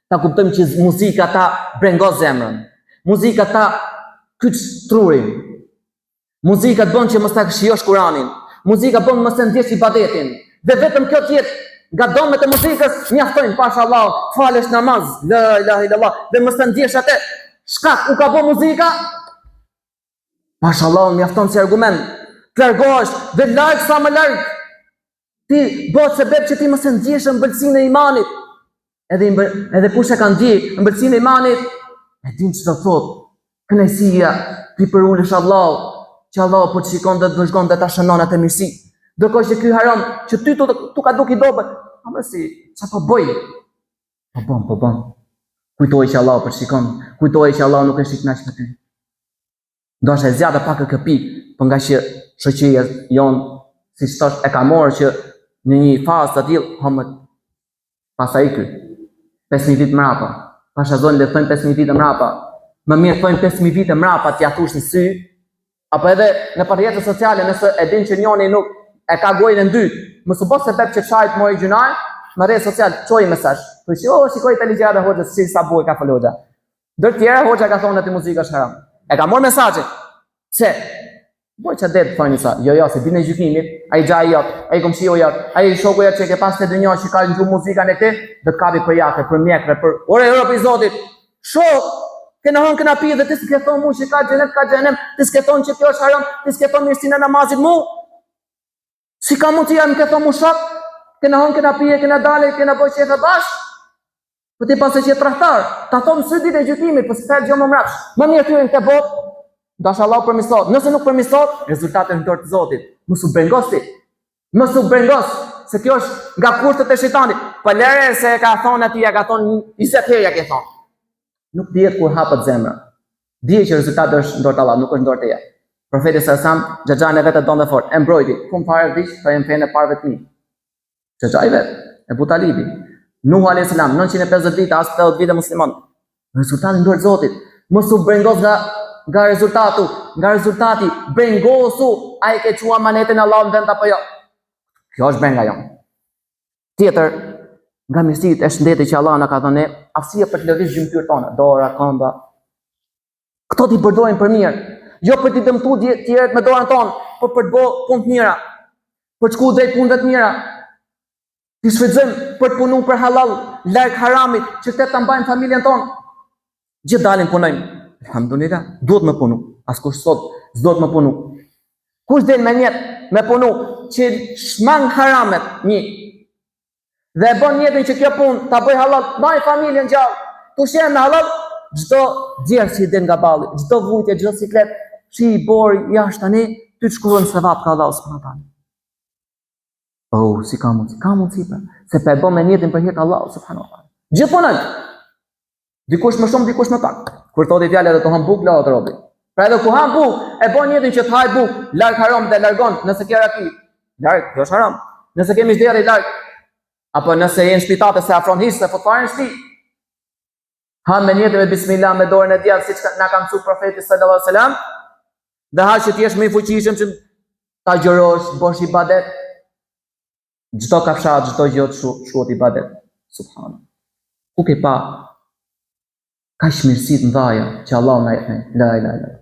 Ta kuptojmë që muzika ta brengos zemrën. Muzika ta kyç trurin. Muzika të bën që mos ta shijosh Kur'anin. Muzika bën mos e ndjesh ibadetin. Dhe vetëm kjo të jetë nga dëmet e muzikës mjaftojnë pasha Allahun, falësh namaz, la ilaha illallah, dhe mos ta ndjesh atë. Shkak u ka bë muzika, Pasha Allahun mjafton si argument. Të largohesh dhe larg sa më larg. Ti bëhet sebeb që ti mos e ndjesh ëmbëlsinë e imanit. Edhe edhe kush e ka ndje ëmbëlsinë e imanit, e din ç'do thotë. Kënaqësia t'i përulesh Allahut, që Allahu po të shikon dhe të vëzhgon dhe ta shënon atë mirësi. Ndërkohë që ky haram që ty t'u t'u ka duk i dobët, ama si, ça po bëj? Po bën, po bën. Kujtoje që Allahu po të shikon, kujtoje që Allahu nuk është i kënaqur me ty. Ndoshta e zgjata pak këtë pikë, po nga që shoqëria jonë, siç thash, e ka marrë që në një fazë të tillë, hëmët, pastaj ky, 5.000 vit mrapa, pasha Zotin le të thojnë 5.000 vite mrapa, më mirë thojnë 5.000 vite mrapa t'ja thush në sy, apo edhe në rrjetet sociale, nëse e din që njoni nuk e ka gojën e ndytë, mos u bë sebeb që çajt mori gjynah, në rrjetet sociale, çoji mesazh, po shi, oh, shikoj te ligjërata e hoxhës, si sa bukur ka fol hoxha. Ndër tjera, hoxha ka thonë aty muzika është haram. E ka marrë mesazhin. Pse? Boj që det thonë sa. Jo, jo, se ditën e gjykimit, ai xhai jot, ai komshiu jot, ai shoku jot që ke pas në dynja që ka ngju muzika në këtë, do të kapi për jake, për mjekre, për ore rob i Zotit. Shok, kena hënë kena pi dhe ti s'ke thonë mu që ka xhenet, ka xhehenem, ti s'ke thonë që kjo është haram, ti s'ke thonë mirësinë e namazit mu. Si ka mundësi më ke thonë mu shok? Kena hënë kena pi, kena dale, kena bërë qefe bashkë. Po ti paske qenë tradhtar, ta thon sy ditën e gjykimit, po s'ka gjë më mbrapsht. Më mirë ty në këtë botë, ndoshta Allahu përmirësohet. Nëse nuk përmirësohet, rezultati është në dorë të Zotit. Mos u brengos ti. Mos u brengos, se kjo është nga kurthet e shejtanit. Po lëre se e ka thonë atij, ja ka thonë 20 herë ja ke thonë. Nuk dihet kur hapet zemra. Dije që rezultati është në dorë të Allahut, nuk është në dorë të teje. Profeti sa sam, xhaxhan e vet e donte fort, e mbrojti. Fund fare vdiq, tha jam fenë e parëve të mi. Xhaxhai vet, Ebu Talibi. Nuhu alayhis salam 950 vite, as 80 vite musliman. Rezultati në dorë të Zotit. Mos u brengos nga nga rezultati, nga rezultati, brengosu, a e ke çu amanetin e Allahut në vend apo jo. Kjo është brenga jonë. Tjetër, nga mirësitë e shëndetit që Allah na ka dhënë, aftësia për të lëvizur gjymtyrët tona, dora, këmba, Këto t'i përdorim për mirë, jo për t'i dëmtu tjerët me dorën tonë, por për të bo punë të mira, për të shku drejt punëve të mira. T'i shfrytëzojmë për të punu për halal, larg haramit, që këtë ta mbajmë familjen tonë. Gjithë dalim punojmë. Alhamdulillah, duhet me punu. Askush sot s'duhet me punu. Kush del me nijet me punu që shmang haramet, një, Dhe e bën nijetin që kjo punë ta bëj hallall, maj familjen gjallë, të ushqehem me hallall, çdo djersë që i del nga balli, çdo vujtje, çdo siklet, shi, borë, jashtë tani, ty të shkruhen sevap ka Allahu subhanahu wa taala. Oh, si ka mundësi? Ka mundësi pra, se po e bën me nijetin për hir të Allahut subhanahu wa taala. Gjithë punojnë. Dikush më shumë, dikush më pak. Kur thotë fjalë edhe tu hangër bukë, lodhet robi. Pra edhe kur han bukë, e bën nijetin që të haj bukë, larg haram dhe largon, nëse ke raki, larg, kjo është haram. Nëse ke mish derri larg, apo nëse je në shtëpi tate s'e afron hiç, s'e fut fare në shtëpi. Ha me nijetin me bismillah me dorën e djathtë siç na ka mësuar profeti sallallahu alajhi wasallam. Dhe ha që të jesh më i fuqishëm që ta agjërosh, bësh ibadet. Çdo kafshat, çdo gjë të shkruhet ibadet. Subhan. Ku ke pa kaq mirësi të mëdha që Allahu na jep ne? La ilaha illa.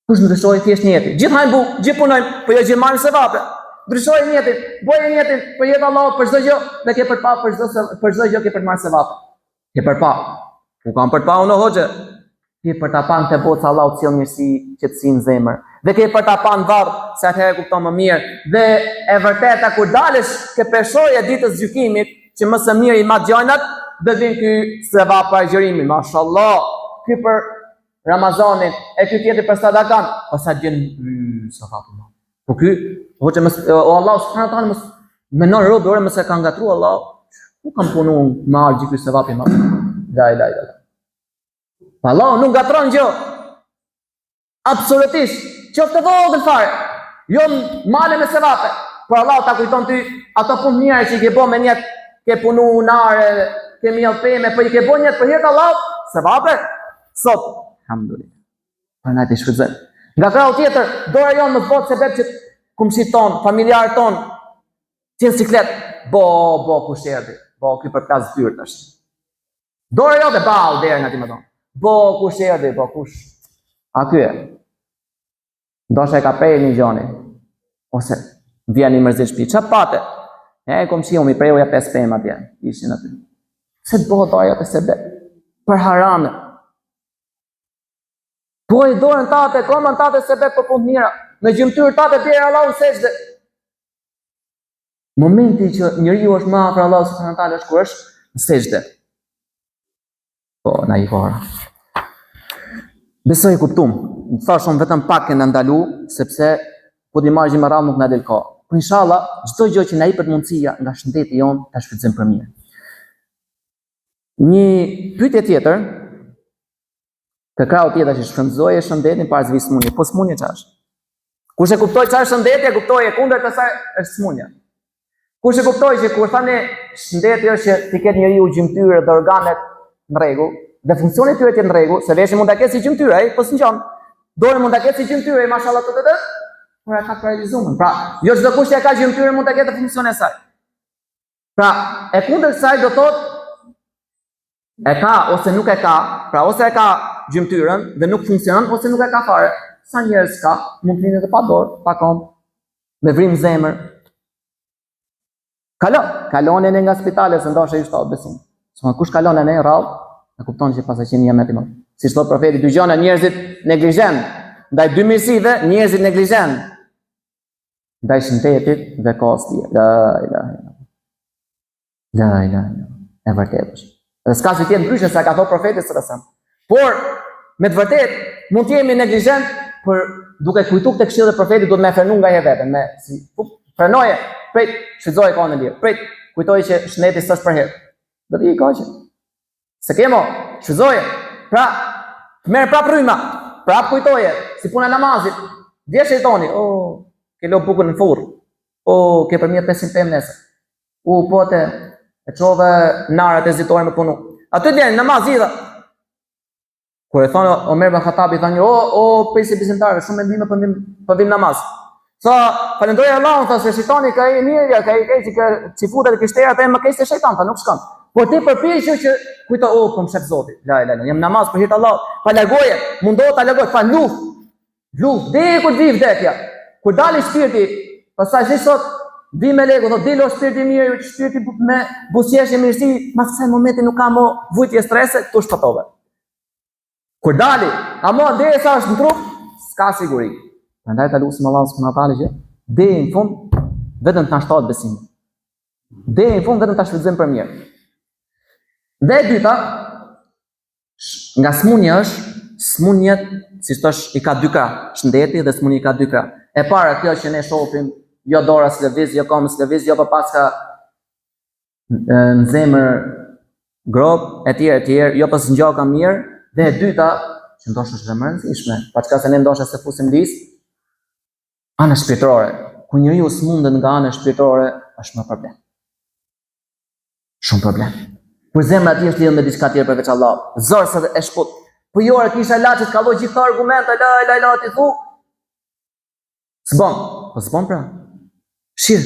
Kush ndryshoi thjesht nijeti? Gjithë hajmë bukë, gjithë punojmë, po jo gjithë marrim sevape. Ndryshoje nijetin, bëje nijetin për hir të Allahut për çdo gjë, dhe ke për pa për çdo për çdo gjë ke për të marrë sevape. Ke për pa. Ku kam për të pa unë hoxhë? Ke për ta pa në këtë botë se Allahu të sjell mirësi, qetësi në zemër. Dhe ke për ta pa në varr, se atëherë e kupton më mirë. Dhe e vërteta kur dalësh ke peshorja e ditës gjykimit, që më së miri i mat gjanat, dhe vin ky sevap për agjërimin, mashallah, ky për Ramazanin, e ky tjetri për sadakan, pastaj vjen sevap i madh. Po ky, hoxhë mos o Allah subhanahu wa taala mos menon robi ore mos e ka ngatru Allah. Ku kam punu me ardh gjithë ky sevap i madh? La ilaha illallah. Pa Allah nuk ngatron gjë. Absolutisht, qoftë të vogël fare. Jo male me sevape. Por Allah ta kujton ty ato punë mira që i ke bo me nijet, ke punu n'arë, ke mjell pemë, po i ke bo nijet për hir të Allahut, sevape. Sot, alhamdulillah. Prandaj të shfrytëzojmë. Nga krahu tjetër, dora jonë mos bëhet sebeb që komshit ton, familjarët ton, të jenë siklet, bo, bo, kush erdhi, bo, ky përplas dyert tash. Dora jote, ball, derën aty më thonë. Bo, kush erdhi, bo, kush. A ky e? Ndoshta e ka prerë një gjoni. Ose vjen i mërzit n'shpi. Ça pate? E, komshiu, m'i preu ja pesë pemë atje. Ishin aty. Se të bëhet dora jote sebeb? Për harame. Bëje dorën tate, komën tate sebeb për punë mira. Me gjymtyrë tate bjeri Allahut sexhde. Momenti që njeriu është më afër Allahut subhanahu wa taala është kur është në sexhde. Po, na ik ora. Besoj e kuptum. Më thash unë vetëm pak e na ndalu, sepse po t'i marrë me radhë nuk na del koha. Po inshallah, çdo gjë që na jepet mundësia nga shëndeti jonë ta shfrytëzojmë për mirë. Një pyetje tjetër, Te krahu tjetër që shfrytëzoje shëndetin para se vi smundje. Po smundje çfarë është? Kush e kuptoi çfarë është shëndeti, e kuptoi e kundërta e saj është smundja. Kush e kuptoi që kur thamë shëndeti është që t'i ketë njeriu gjymtyrët dhe organet në rregull dhe funksioni i tyre të jetë në rregull, se veshin mund ta ketë si gjymtyrë, ai po s'ngjon. Dorën mund ta ketë si gjymtyrë, mashallah të të të. Por e ka paralizuar. Pra, jo çdo kush që e ka gjymtyrën mund ta ketë funksionin e saj. Pra, e kundër saj do thotë e ka ose nuk e ka, pra ose e ka gjymtyrën dhe nuk funksionon ose nuk e ka fare. Sa njerëz ka, mund të lindin edhe pa dorë, pa këmbë, me vrimë n'zemër. Kalo, kaloni ne nga spitale se ndoshta ju shtohet besim. Se kush kalon ne rrallë, e kupton që paska qenë nimet i madh. Siç thot profeti, dy gjëra njerëzit neglizhent. Ndaj dy mirësive njerëzit neglizhent. Ndaj shëndetit dhe kohës lirë. La ilaha illallah. La ilaha illallah. E vërtetë është. Dhe s'ka si të jetë ndryshe sa ka thonë profeti sallallahu alajhi wasallam. Por me të vërtetë mund të jemi neglizhent, por duke kujtu këtë këshillë të profetit duhet me frenu nga herë veten, me si pup, frenoje, prit, shfrytëzoje kohën e lirë. Prit, kujtoje që shëndeti s'është përherë. Do të ikë që. S'e ke mo, shfrytëzoje. Pra, të merr prap rryma, prap kujtoje, si puna e namazit. Vjen shejtoni, o, oh, ke lo bukën në furrë. O, oh, ke përmjell 500 pemë nesër. U, po te, e çove n'arë te zhitori me punu. Aty vjen namaz i dha. Kur e thonë Omer ibn Khattabi thonë, "O o prijësi i besimtarëve, shumë mendime po vim po vim namaz." Tha, falënderoj Allahun, tha se shejtani ka i mirë, ja ka i keq, ka çifutët e krishterë ata janë më keq se shejtan, tha nuk shkon. Por ti përpiqu që kujto, o, po më shef Zoti. La la la, jam namaz për hir të Allahut. Pa largoje, mundohu ta largoje, pa luftë. Luftë deri kur vi vdekja. Kur dali shpirti, pastaj si sot vi meleku, thotë dil o shpirti i mirë, shpirti me buzëqeshje mirësi, mas kësaj momenti nuk ka më vujtje strese, tu shpëtove. Kur dali, ama derisa është në trup, s'ka siguri. Prandaj ta lusim Allahun subhanahu wa taala që deri në fund vetëm të na shtohet besimi. Deri në fund vetëm ta shfrytëzojmë për mirë. Dhe e dyta, Nga smunja është, smunjet, si thosh, i ka dy krah, shëndeti dhe smunja i ka dy krah. E para kjo që ne shohim, jo dora s'lëviz, jo koma s'lëviz, jo po paska në zemër gropë, e tjerë, e tjerë, jo po s'ngjoka mirë, dhe e dyta, që ndoshta është dhe më e rëndësishme, paçka se ne ndoshta s'e fusim listë, ana shpirtërore. Kur njeriu smundet nga ana shpirtërore, është më problem. Shumë problem. Kur zemra e tij është lidhur me diçka tjetër përveç Allahut. Zor se e shput. Po jo, e kisha laçet ka lloj gjithë argumente, la la la ti thu. S'bon. Po s'bon pra. Shirk.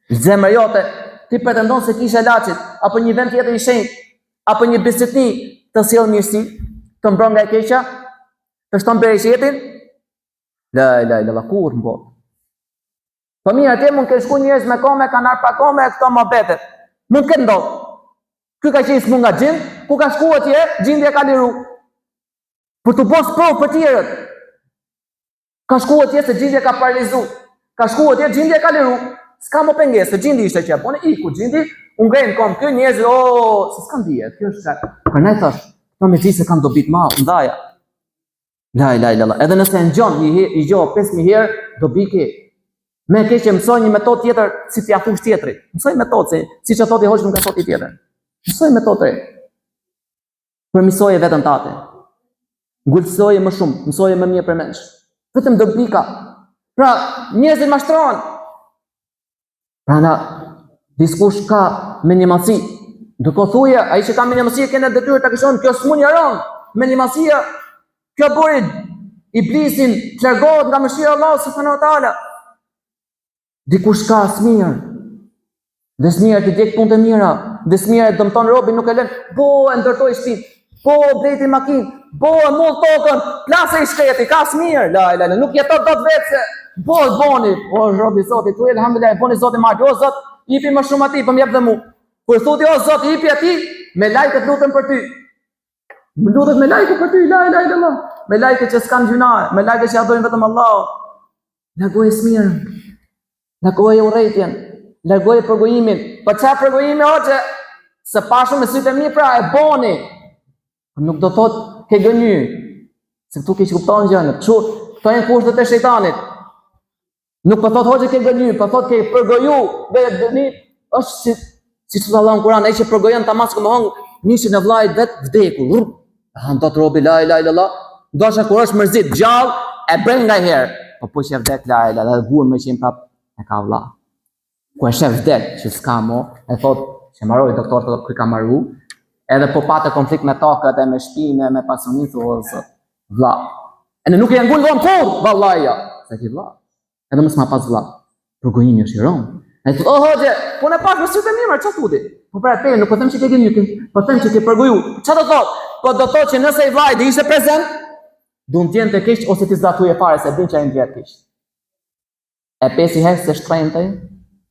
Zemra jote, ti pretendon se kisha e Laçit apo një vend tjetër i shenjtë, apo një bestytni të sjell mirësi, të mbron nga e keqja, të shton bereqetin. La la la la kurrë në botë. Po mirë, atje mund të kenë shku njerëz me kome, kanë ardhur pa kome, këto mohabetet. Mund të ketë ndodhur. Ky ka qenë smu nga xhind, ku ka shku atje, xhindi e ka liru. Për t'u bo sprovë për tjerët. Ka shku atje se xhindi e ka paralizu. Ka shku atje xhindi e ka liru. S'ka më pengesë, se xhindi ishte që e boni, iku xhindi, u ngre n'kom ky njerëzit, o, se s'kan dije, kjo është çka. Prandaj thash, këto mexhlise kanë dobi të madhe, ndaja. La ilaha illallah. Edhe nëse e ngjon një herë, i gjo 5000 herë, dobi ke. Me keq e mësoj një metodë tjetër si t'ia thush tjetrit. Mësoj metodë se siç e thotë hoxhë nuk e thotë tjetër. Mësoj metodë të re. Përmirësoje veten tate. Ngulësoje më shumë, mësoje më mirë përmendsh. Vetëm dobi ka. Pra, njerëzit mashtrohen. Pra na, dikush ka mendjemadhësi. Ndërkohë thuje, ai që ka mendjemadhësi e kena detyrë ta këshillojmë, kjo sëmundje e rëndë, mendjemadhësia, kjo bëri iblisin të largohet nga mëshira e Allahut subhanahu wa taala. Dikush ka smirë. Dhe smira t'i djeg punët e mira, dhe smira e dëmton robin, nuk e lën. Po e ndërtoi shtëpi, po blejti makinë, po e mull tokën, plase i shkreti, ka smirë. La la la, nuk jeton dot vetë se po e boni, o robi Zotit, thuaj elhamdulillah, e boni Zoti më o Zot, ipi më shumë atij, po më jep dhe mu. Kur thotë o Zot, ipi atij, melajket luten për ty. Më lutet melajket për ty, la ilaha illallah. Melajket që s'kan gjynahe, melajket që adhurojnë vetëm Allahun. Largoje smirën. Largoje urrejtjen, largoje përgojimin. Po ça përgojimi hoxhë? S'e pashë me sytë e mi pra e boni. Po nuk do thot ke gënjy. Se këtu keqkupton gjënë. Kështu, këto janë kushtet e shejtanit. Nuk po thot hoxhë ke gënjy, po thot ke përgoju. Dhe dëni është si siç thotë Allahu në Kur'an, ai që përgojon tamam sikur me hangër mishin e vllait vet vdekur. E han dot robi la ilaha illallah. Ndoshta kur është mërzit gjallë e bren nganjëherë. Po po që vdek la ilaha illallah, guan me qenë prap e ka vlla. Ku e shef vdek që s'ka mo, e thot që mbaroi doktor thotë ky ka maru. Edhe po patë konflikt me tokët e me shpinë me pasuninë thu o zot. Vlla. E në nuk e ngul dhom kurr, vallahi jo. Se ki vlla. Edhe mos ma pas vlla. Përgojimi është i rëndë. Ai thotë, "Oh hoxhë, po unë pashë me sytë e mi, çfarë thotë?" Po pra pe, nuk po them që ke gënjy, po them që ke përgoju. Çfarë do thotë? Po do thotë që nëse i vllai do ishte prezent, do ndjente keq ose ti s'do thuje fare se din që ai ndjehet keq. E pe si herë se shtrenjtë.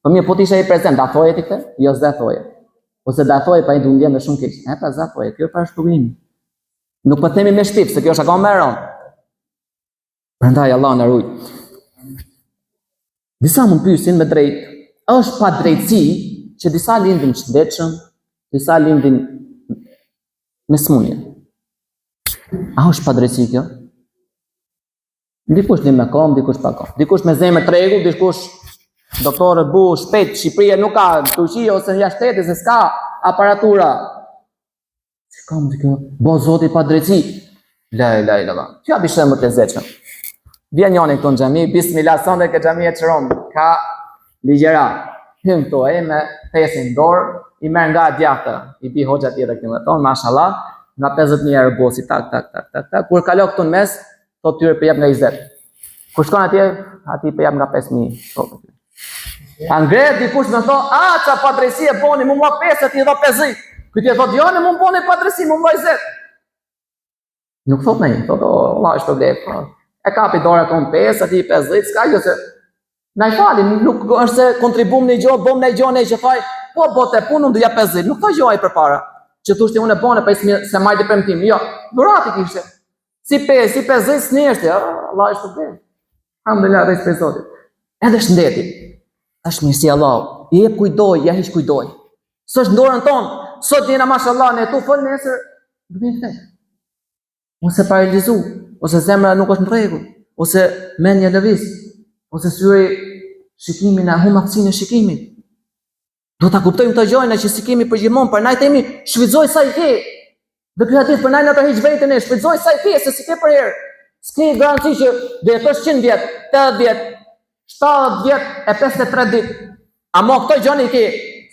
Po mirë, po të ishte ai prezent, do thoje ti këtë? Jo, s'do thoje. Ose do thoje, pa i do ndjente shumë keq. E pra s'do thoje, kjo pra është përgojimi. Nuk po themi me shpif, se kjo është akoma më e rëndë. Prandaj Allah na ruaj. Disa mund pyesin me drejt, është padrejtësi që disa lindin shëndetshëm, disa lindin me smunje. A është padrejtësi kjo? Dikush lind me kom, dikush pa kom. Dikush me zemër të rregullt, dikush doktorët bu shpejt, Shqipëria nuk ka, Turqi ose jashtë shtetit se s'ka aparatura. Si ka mundësi kjo? Bo zoti padrejtësi. La ilaha illallah. Kjo api shembull të lezetshëm. Vjen njoni këtu në xhami, bismillah sonte ke xhamia e çron. Ka ligjëra. Hyn këtu ai me thesin në dorë, i merr nga e djathta, i bi hoxha tjetër këtu me thonë, mashallah, nga 50000 euro bosi tak tak tak tak tak. Kur kalo këtu në mes, thotë tyre po jap nga 20. Kur shkon atje, atij po jap nga 5000. Thotë. A ngrehet dikush me thonë, a, ça padrejtësi e boni, mu m'dha 5, atij i dha 50. Ky tjetri thotë, jo, ne mu m'boni padrejtësi, mu m'dha 20. Nuk thotë ne, thotë, o, Allah është problem. Po. E kapi dora kon 5, atij 50, s'ka gjë se... Na i fali, nuk është se kontribum një gjo, bom një gjo, ne që thaj, po, bo të punë, unë do jap 50, nuk tha gjo ai përpara. Që thushti unë e bone, pa i se majtë premtim. Jo, dhuratë kishte. Si 5, si 50, s'njeshti, Allah është problem. Alhamdulillah, rrizk prej Zotit. Edhe shëndeti. Është mirësi e Allahut. I jep kujt do, ja hiq kujt do. S'është në dorën tonë. Sot jena mashallah ne tu fol nesër do të vdek. Ose paralizu, ose zemra nuk është në rregull, ose mendja lëviz, ose syri shikimin e humb aftësinë e shikimit. Do ta kuptojmë këtë gjënë që s'i kemi përgjithmonë, prandaj themi shfrytëzoj sa i ke. Dhe ky hadith prandaj na tërheq veten e shfrytëzoj sa i ke, se s'i ke përherë. S'ke garanci që do jetosh 100 vjet, 80 vjet, 70 vjet e 53 ditë. Ama këto gjëna i ke,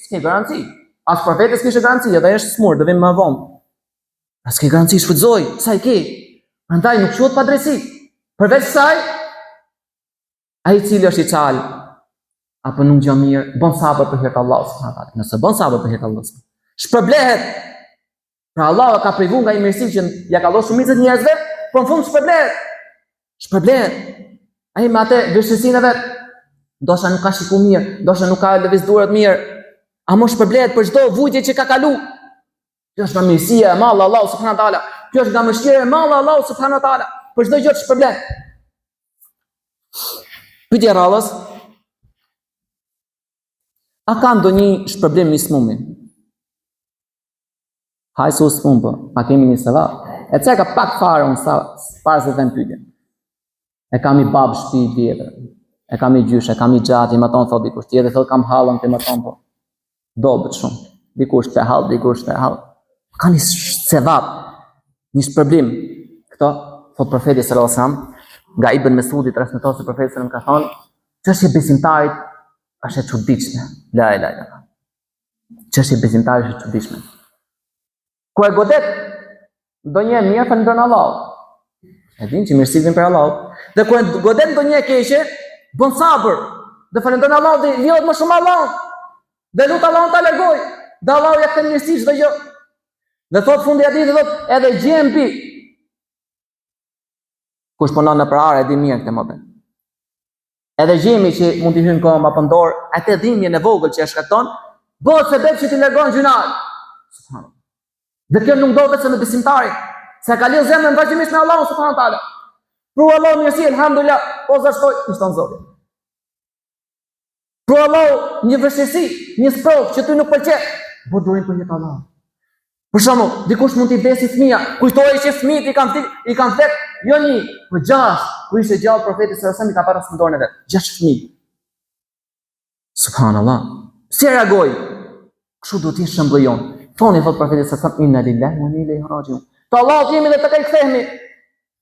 s'ke garanci. As profeti s'kishte garanci, edhe është smur, do vim më vonë. A s'ke garanci, shfrytëzoj sa i ke. Prandaj nuk quhet padrejtësi. Përveç kësaj, Ai i cili është i çalë, apo nuk ngjon mirë, bën sabër për hir të Allahut subhanahu wa taala. Nëse bën sabër për hir të Allahut, shpërblehet. Pra Allahu e ka privu nga një mirësi që ja ka dhënë shumicës njerëzve, por në fund shpërblehet. Shpërblehet. Ai me atë vështirësinë e vet, ndoshta nuk ka shiku mirë, ndoshta nuk ka lëviz duart mirë, ama shpërblehet për çdo vujtje që ka kalu. Kjo është nga mirësia e madhe e Allahut subhanahu wa taala. Kjo është nga mëshira e madhe e Allahut subhanahu wa taala. Për çdo gjë të shpërblen. Pyetja e radhës. A ka ndonjë shpërblim i smumi? Haj se u smumë, po, a kemi një sevap? E ceka pak fare unë sa, para se të them pyetjen. E kam i babë shpi tjetër, e kam i gjysh, e kam i xhatë, i maton thot dikush tjetër, thot kam hallën të maton po. Dobët shumë. Dikush te hall, dikush te hall. Ka një sevap, një shpërblim. Këto, thot profeti sallallahu alajhi wasallam, nga Ibn Mesudi transmetohet se profeti sallallahu alajhi wasallam ka thonë, çështja e besimtarit është e çuditshme. La ilaha illallah. Çështja e besimtarit është e çuditshme. Kur e godet ndonjë e mirë falënderon Allahun. E din që mirësitë vijnë prej Allahut. Dhe kur e godet ndonjë e keqe, bën sabër. Dhe falënderon Allahun dhe lidhet më shumë Allahun. Dhe lut Allahun ta largojë. Dhe Allahu ja kthen mirësi çdo gjë. Dhe thot fundi i hadithit thot edhe gjembi. Kush punon nëpër arë e di mirë këtë muhabet. Edhe gjembi që mund t'i hyjë në këmbë apo në dorë, atë dhimbjen e vogël që e shkakton, bëhet sebep që t'i largon gjynahet. Subhanallah. Dhe kjo nuk ndodh vetëm me besimtarin, se e ka lidh zemrën vazhdimisht me Allahun subhanahu teala. Pru Allahu mirësi, alhamdulillah, po zashtoj, i shton Zoti. Pru Allahu një vështirësi, një sprovë që ty nuk pëlqen, bo durim për hir të Allahut. Për shembull, dikush mund t'i vdesi fëmija, kujtoje që fëmijët i kanë vdek, i kanë vdek, jo një, po gjashtë, kur ishte gjallë profeti sallallahu alajhi wasallam i ka parë në dorën e vet, gjashtë fëmijë. Subhanallah. Si reagoi? Kështu duhet të jetë shembulli jonë. Thoni thot profeti sallallahu alajhi wasallam inna lillahi wa inna ilaihi rajiun. Të Allahut jemi dhe tek ai kthehemi.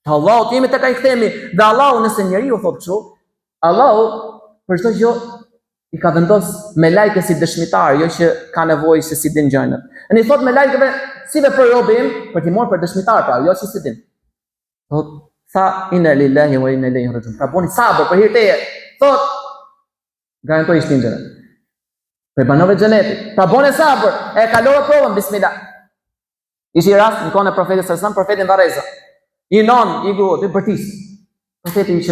Të Allahut jemi tek ai kthehemi. Dhe Allahu nëse njeriu thot kështu, Allahu për çdo gjë i ka vendos melajke si dëshmitar, jo që ka nevojë se s'i din gjërat. E i thot melajkeve, si veproi robi im, për t'i marrë për dëshmitar, pra, jo që s'i din. Thot, tha, inna lillahi wa inna ilaihi rajiun. Pra boni sabër për hir teje. Thot, garantoj ishte në xhenet. Prej banorëve të xhenetit. Pra bone sabër, e kalove provën, bismillah. Ishte një rast në kohën e profetit sallallahu alajhi wasallam, profeti në varreza. Një nonë, një grua, të bërtis. Profeti i,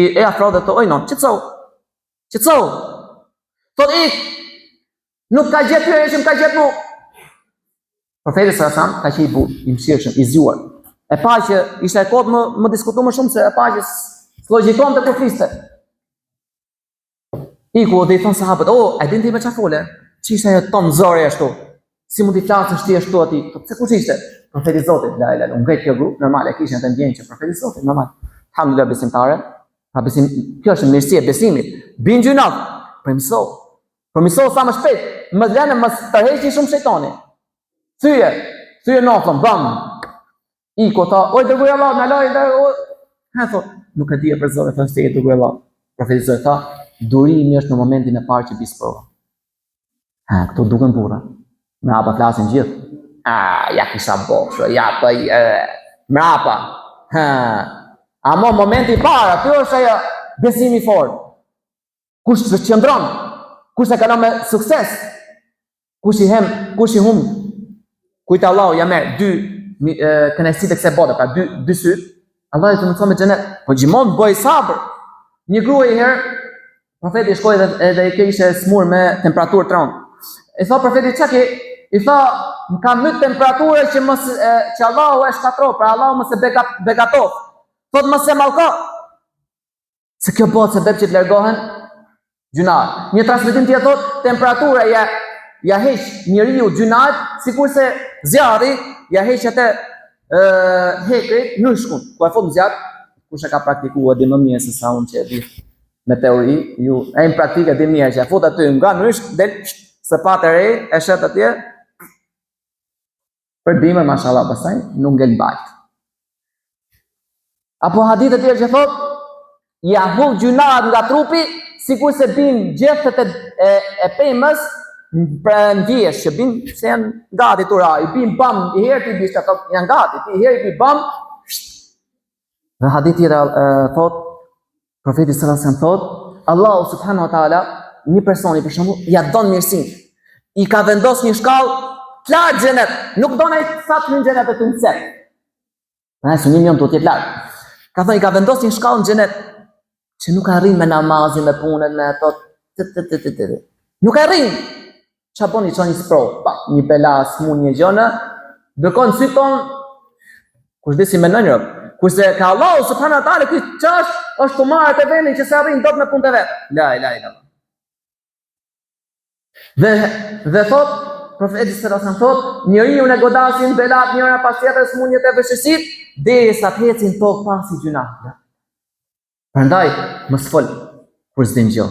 i, e afro dhe thotë, oj nonë, qetësohu. Qetësohu. Thot ik. Nuk ka gjetë ty që më ka gjetë mu. Profeti sallallahu alajhi wasallam ka qenë i butë, i mëshirshëm, i zgjuar. E pa që ishte e kotë më, më diskutu më shumë se e pa që s'logjikonte kur fliste. Iku dhe i thonë sahabët, o, oh, e din ti me ça fole? Që ishte ajo ton zori ashtu? Si mund t'i flasësh ti ashtu atij? Po pse kush ishte? Profeti i Zotit, la ilaha, u ngrit kjo gru, normal e kishin atë ndjenjë që profeti i Zotit, normal. Alhamdulillah besimtare. Pra besim, kjo është mirësi e besimit. Bin gjynah, përmirëso. Përmirëso sa më shpejt, mos lënë mos tërheqi shumë shejtani. Thyje, thyje noflën, bam. Iku tha, o i dërguari i Allahut, na laj dhe o. Ha thot, nuk e di e për Zotin, thonë se i dërguari i Allahut. Profeti Zotit tha, durimi është në momentin e parë që bi sprova. Ha, këto duken burra. Mrapa flasin gjithë. A, ja kisha bo, kështu, ja, po, e, mrapa. Ha. Amo momenti i parë, aty është ajo besimi i fortë. Kush të qëndron, kush e kalon me sukses, kush i hem, kush i hum, kujt Allahu ja merr dy kënaqësitë e kësaj bote, pra dy dy sy, Allahu të mundson me xhenet, po gjithmonë bëj sabër. Një grua një herë profeti shkoi dhe edhe kjo ishte smur me temperaturë të rëndë. I tha profeti çka ke? I tha, më ka myt temperatura që mos e, që Allahu e shkatërro, pra Allahu mos e bega, begato. Thot mos e mallko. Se kjo bëhet sebep që të largohen gjynahet. Një transmetim tjetër thot, temperatura ja ja heq njeriut gjynahet, sikurse zjarri ja heq atë ë hekrit nyshkun. Ku e fut në zjarr, kush e ka praktikuar di më mirë se sa unë që e di me teori, ju e në praktikë e di mirë që e fut aty nga nyshk del sëpatë e re, e shet atje. Për dimër, mashallah, pastaj nuk ngel baltë. Apo hadithe të tjerë që thot, ja hudh gjynahet nga trupi, sikurse bin gjethet e, e, e pemës, për në vjeshtë që bin, se janë gati të ra, i bin bam, i herë ti bishtë, thot, janë gati, ti herë i bi bam, dhe hadith tjetër thot, profeti sallallahu alajhi wasallam thot, Allahu subhanahu wa taala një personi për shembull ja don mirësinë. I ka vendos një shkallë të lartë xhenet. Nuk don ai sa të hyn xhenet aty në cep. Pra synimi jonë duhet të jetë lart. Ka thënë i ka vendosur një shkallë në xhenet që nuk arrin me namazin, me punën, me ato të të të të të. Nuk arrin. Ça bën i çon një sprovë, pa, një bela, smun, një gjënë, ndërkohë në sytë tonë, kush di si mendojnë rob, kurse ka Allahu subhanahu wa taala ky ç'është, Është tu marrë atë vendin që s'e arrin dot me punë të vet. La ilaha illallah. Dhe dhe thot profeti sallallahu alajhi wasallam thot, njeriun e godasin belat njëra pas tjetrës smundjet e vështirësitë, derisa të ecin tokë pa asnjë gjynah. Prandaj mos fol kur s'din gjë.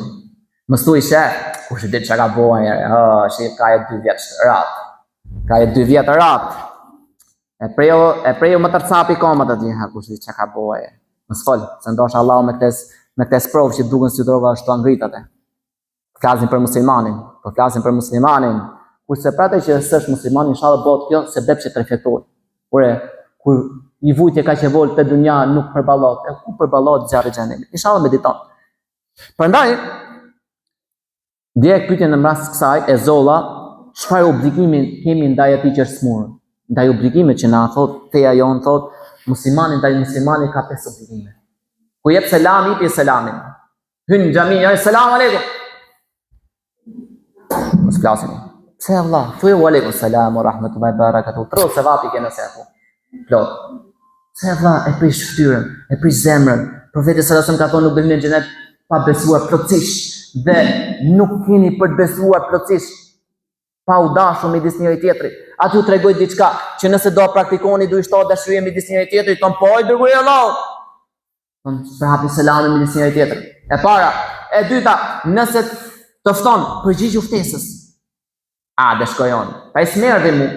Mos thuj se kush e di çka ka bo ai, oh, shi ka e dy vjet rat. Ka e dy vjet rat. E preu, e preu më tërcapi komët aty, ha kush e di çka ka bo ai. Mos fol, se ndoshta Allahu me këtë me këtë sprovë që duken si droga është tu ngrit atë. Flasim për muslimanin, po flasim për muslimanin. Kurse për atë që s'është musliman, inshallah bëhet kjo sebep që të reflektojë. Por e, kur një vujtje kaq e vogël te dunja nuk përballohet, e ku përballohet zjarri i xhehenemit. Inshallah mediton. Prandaj dje pyetjen në rast kësaj e zolla, çfarë obligimi kemi ndaj atij që është smur? Ndaj obligimit që na thot feja jon thot, muslimani ndaj muslimanit ka pesë obligime. Kur jep selam, jepi selamin. Hyn në xhami, ja selam aleikum. Mos flasim. Pse vlla? Thuaj wa aleikum selam wa rahmetullahi wa barakatuh. Tro sevapi ke nëse apo. Plot. Pse vlla e prish fytyrën, e prish zemrën. Profeti sallallahu alajhi wasallam ka thonë nuk do hyni në xhenet pa besuar plotësisht dhe nuk keni për të besuar plotësisht pa u dashur midis njëri tjetrit. A t'ju tregoj diçka që nëse do praktikoni do i shtohet dashuria midis njëri tjetrit, thon po i dërguari i Allahut. Thon përhapi selamin midis njëri tjetrit. E para, e dyta, nëse të fton, përgjigju ftesës. A, dhe shkoj unë. Pa i s'm'erdhi mu.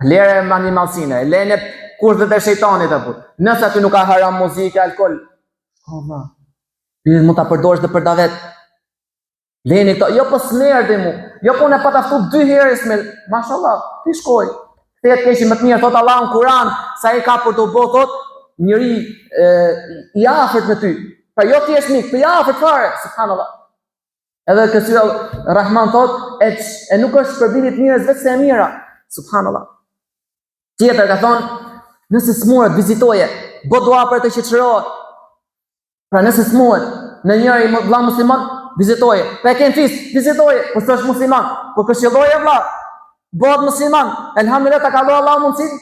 Lere mendjemadhësinë, lene kurthet e shejtanit apo. Nëse aty nuk ka haram muzikë, alkool. Shko vlla. Ti mund ta përdorësh dhe për davet. Leni këto, jo po s'm'erdhi mu, jo po unë e pata ftu dy herë s'më, mashallah, ti shkoj. Ktheje të keqen me të mirë, thot Allah në Kur'an, se ai ka për t'u bo, thot, njeri e, i afërt me ty. Pra jo thjesht mik, po i afërt fare, subhanallah. Edhe te surja Rahman thot, e, e nuk është shpërblimi i të mirës veçse e mira, subhanallah. Tjetër ka thonë, nëse smuret, vizitoje, bo dua për të që të Pra nëse smuhet ndonjëri vlla musliman, vizitoje. Po e ke n'fis, vizitoje, po s'është musliman, po këshilloje vlla. Bëhet musliman. Elhamdulillah ta ka dhënë Allahu mundësinë.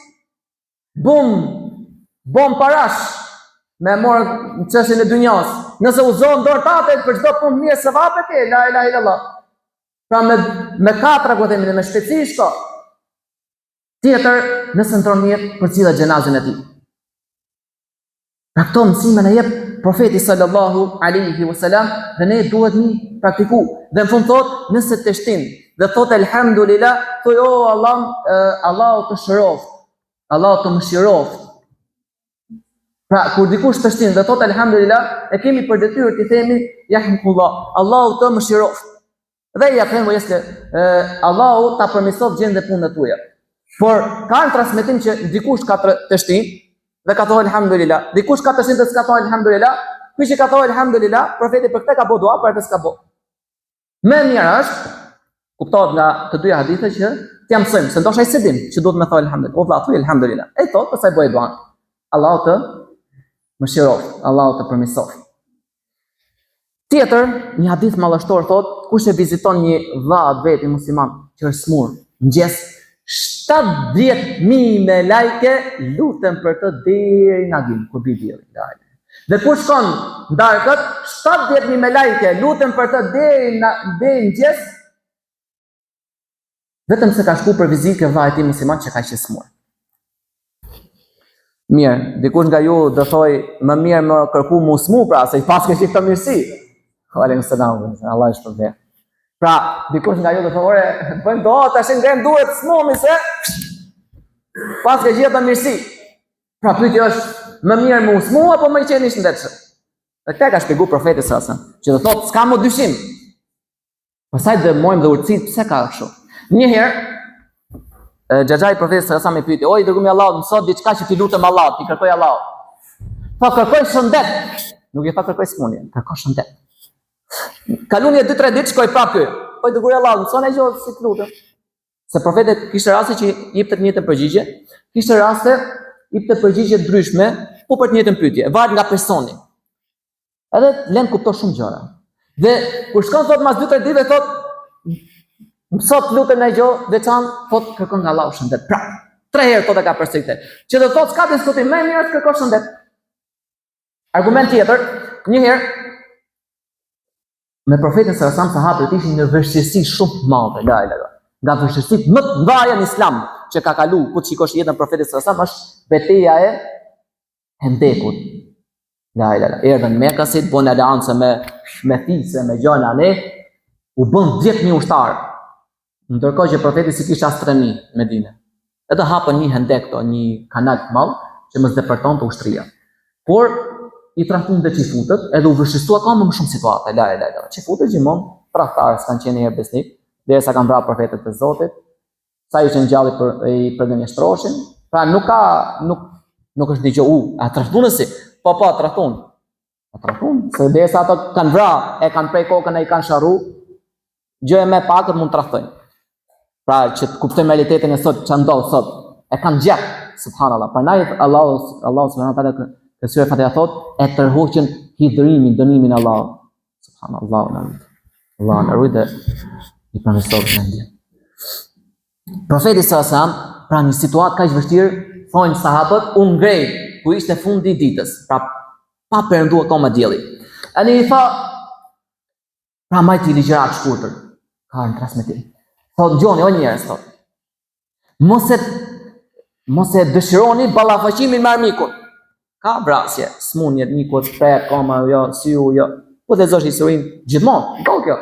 Bum. Bum parash me marr në çështjen e dynjas. Nëse u zon dorë tate për çdo punë mirë sevape ke, la ilaha illallah. Pra me me katra ku themi me shpejtësi shko. Tjetër, nëse ndron jetë, përcille xhenazën e tij. Pra këto mësime na jep profeti sallallahu alaihi wasallam dhe ne duhet m'i praktiku. Dhe në fund thot, nëse teshtin dhe thot elhamdulillah, thuj o Allah, Allahu të shëroft, Allahu të mëshiroft. Pra kur dikush teshtin dhe thot elhamdulillah, e kemi për detyrë t'i themi yarhamukallah, Allahu të mëshiroft. Dhe ja themi jesle, Allahu ta përmirësoft gjendjen dhe punët tuaja. Por ka në transmetim që dikush ka teshtin dhe ka thonë elhamdulillah, dikush ka teshtin dhe s'ka thonë elhamdulillah, ky që ka thonë elhamdulillah, profeti për këtë ka bo dua, për atë s'ka bo. Më e mira është, kuptohet nga të dyja hadithet që t'ia mësojmë, se ndoshta ai s'e din që duhet me thonë elhamdulillah. O vlla, thuj elhamdulillah. E thot, pastaj bëj duan. Allahu të mëshiroft, Allahu të përmirësoft. Tjetër, një hadith madhështor thot, kush e viziton një vlla të vetin musliman që është smur, n'mëngjes 70.000 melajke luten për të deri në agim, kur bi dielli. Dhe kush shkon në darkë, 70.000 melajke luten për të deri në deri në mëngjes, Vetëm se ka shku për vizitë ke vllai i tij musliman që ka qenë smur. Mirë, dikush nga ju do thoj më mirë me kërku m'u smu pra, se i paske gjithë këto mirësi. Aleikum selam, Allahu ju shpërbleftë. Pra, dikush nga ju do thoj, ore, bëjmë dua, tash ngremë duart smuhemi se paske gjithë këto mirësi. Pra, pyetja është, më mirë m'u smu apo me qenë i shëndetshëm? Dhe këtë ka shpjegu profeti sallallahu alajhi wasallam, që do thotë s'ka më dyshim. Pastaj do marrim dhe urtësitë pse ka kështu. Një herë xhaxhai i profetit sallallahu alajhi wasallam e pyeti, "O i dërguari i Allahut, mëso diçka që t'i lutem Allahut, t'i kërkoj Allahut." Tha kërkoj shëndet. Nuk i tha kërkoj sëmundje, kërkoj shëndet. Kalun një 2-3 ditë shkoi prapë ky. O i dërguari i Allahut, mëso një gjë si të lutem. Se profeti kishte raste që jepte të njëjtën përgjigje, kishte raste jepte përgjigje të ndryshme, po për të njëjtën pyetje, varet nga personi. Edhe len të kuptosh shumë gjëra. Dhe kur shkon thot mas 2-3 ditëve thot mëso të lutem një gjë veçan, thot kërko nga Allahu shëndet. Pra, tre herë thot e ka përsëritur. Që do thot s'ka diskutim, më mirë të kërkosh shëndet. Argument tjetër, Një herë me profetin sallallahu alajhi wasallam sahabët ishin në vështirësi shumë të madhe, la ilaha. Nga vështirësitë më të mëdha në Islam që ka kalu, po të shikosh jetën e profetit sallallahu alajhi wasallam është beteja e Hendekut. La ilaha. Erdhën mekasit, bënë aleancë me me fise, me gjëra ne, u bën 10000 ushtarë. Ndërkohë që profeti s'i kishte as 3000 në Medinë. Edhe hapën një hendek to, një kanal të madh që mos depërtonte ushtria. Por i tradhtun dhe çifutët, edhe u vështirësua akoma më shumë situata, la ilaha illallah. Çifutët gjithmonë tradhtarë s'kanë qenë herë besnik, derisa kanë vrarë profetët e Zotit, sa ishin gjallë për i përgënjeshtroshin. Pra nuk ka nuk nuk është ndonjë u, a tradhtun si? Po po, tradhtun. A tradhtun, se derisa ato kanë vra, e kanë prej kokën e i kanë sharru, gjë e më pakët mund të tradhtojnë. Pra që të kuptojmë realitetin e sot, që ndodh sot, e kanë gjë, subhanallah. Prandaj Allahu Allahu subhanahu wa taala te sura Fatiha thot, e tërhoqën hidhërimin, dënimin e Allahut. Subhanallah, na rujt. Allahu na rujt dhe i përmirësoftë mendjen. Profeti sallallahu alajhi wasallam, pra një situatë kaq vështirë, thonë sahabët, u ngrejt ku ishte fundi i ditës, pra pa perëndu akoma dielli. Ani i tha, pra majti ligjëratë shkurtër, ka në transmetim. Thotë, dëgjoni, o njerëz, thotë, Mos e mos e dëshironi ballafaqimin me armikun. Ka vrasje, smunje, një ku të prek, koma, jo, syu, jo. Po të lexosh historinë, gjithmonë, do kjo.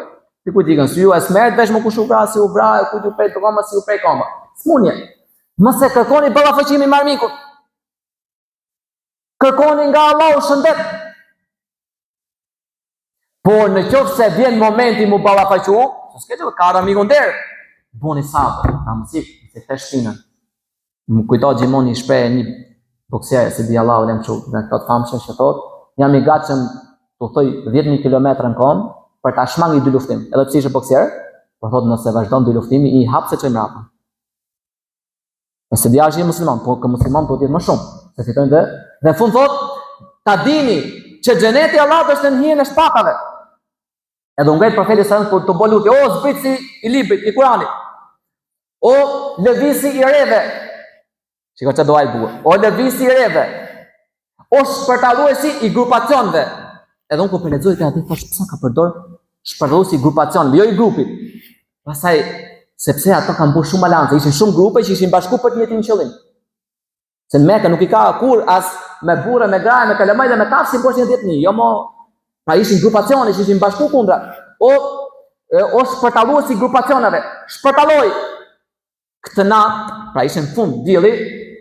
Dikujt i ikën syu, e s'merret vesh më kush u vra, si u vra, e kujt iu pre koma, si iu pre koma. Smunje. Mos e kërkoni ballafaqimin me armikun. Kërkoni nga Allahu shëndet. Por në qoftë se vjen momenti mu ballafaqu, se s'ke që ka armiku n'derë, boni sabër, ta më cik, se të shpinën. Më kujtohet gjithmonë një shprehje një boksier, s'e di Allahu alem që nga këto të famshëm që thot, jam i gatshëm të udhëtoj 10.000 km në kom për ta shmang një dyluftim, edhe pse ishte boksier, por thot nëse vazhdon dyluftimi, një hap s'e çoj mrapa. Nëse djalë është musliman, po kë musliman do të jetë më shumë, se fitojnë dhe dhe fund thot, ta dini që xheneti i Allahut është në hijen e shpatave. Edhe u ngrejt profeti sa për të bërë lutje, o zbritësi i librit, i Kuranit. O lëvizësi i reve. Shiko çfarë dua i bukur. O lëvizësi i reve. O shpërtalluesi i grupacioneve. Edhe unë kur po lexoj këtë atë thash pse ka përdor shpërtalluesi i grupacioneve, jo i grupit. Pastaj sepse ato kanë bërë shumë aleanca, ishin shumë grupe që ishin bashkuar për të njëjtin qëllim. Se në Mekë nuk i ka kur as me burra, me gra, me kalamaj dhe me kafshë si boshin 10000, jo mo. Pra ishin grupacione që ishin bashkuar kundra. O e, o shpërtalluesi i grupacioneve, shpërtalloi Këtë natë, pra ishte në fund dielli,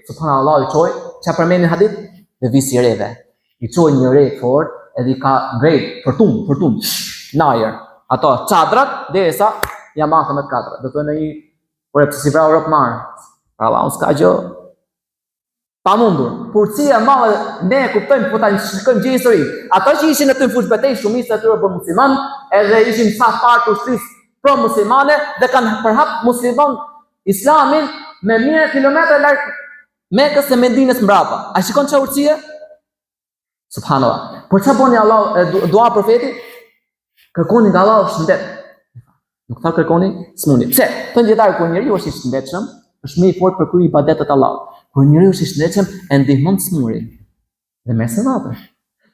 subhanallahu i çoi, çka përmendin n'hadith, lëvizësi i reve. I çoi një re fort, edhe i ka ngrejt fërtun, fërtun, në ajër. Ato çadrat derisa ja mathën me të katra. Do të në një, por e pse s'i vrau robt marë. Pra Allahu s'ka gjë Pamundur. Urtësia e madhe ne e kuptojmë po ta shikojmë gjithë historinë. Ata që ishin aty në fushëbetejë, shumica e tyre u bën musliman, edhe ishin sa parë të ushtrisë pro muslimane dhe kanë përhap musliman islamin me mijëra kilometra larg Mekës e Medinës mbrapa. A shikon çfarë urtësie? Subhanallah. Por çfarë boni Allah dua profeti? Kërkoni nga Allahu shëndet. Nuk tha kërkoni smundje. Pse? Thonë dijetarët kur njeriu është i shëndetshëm, është më i fortë për kry ibadetet e Allahut. Kur njeriu është i shëndetshëm, e ndihmon të smurin dhe merr sevape.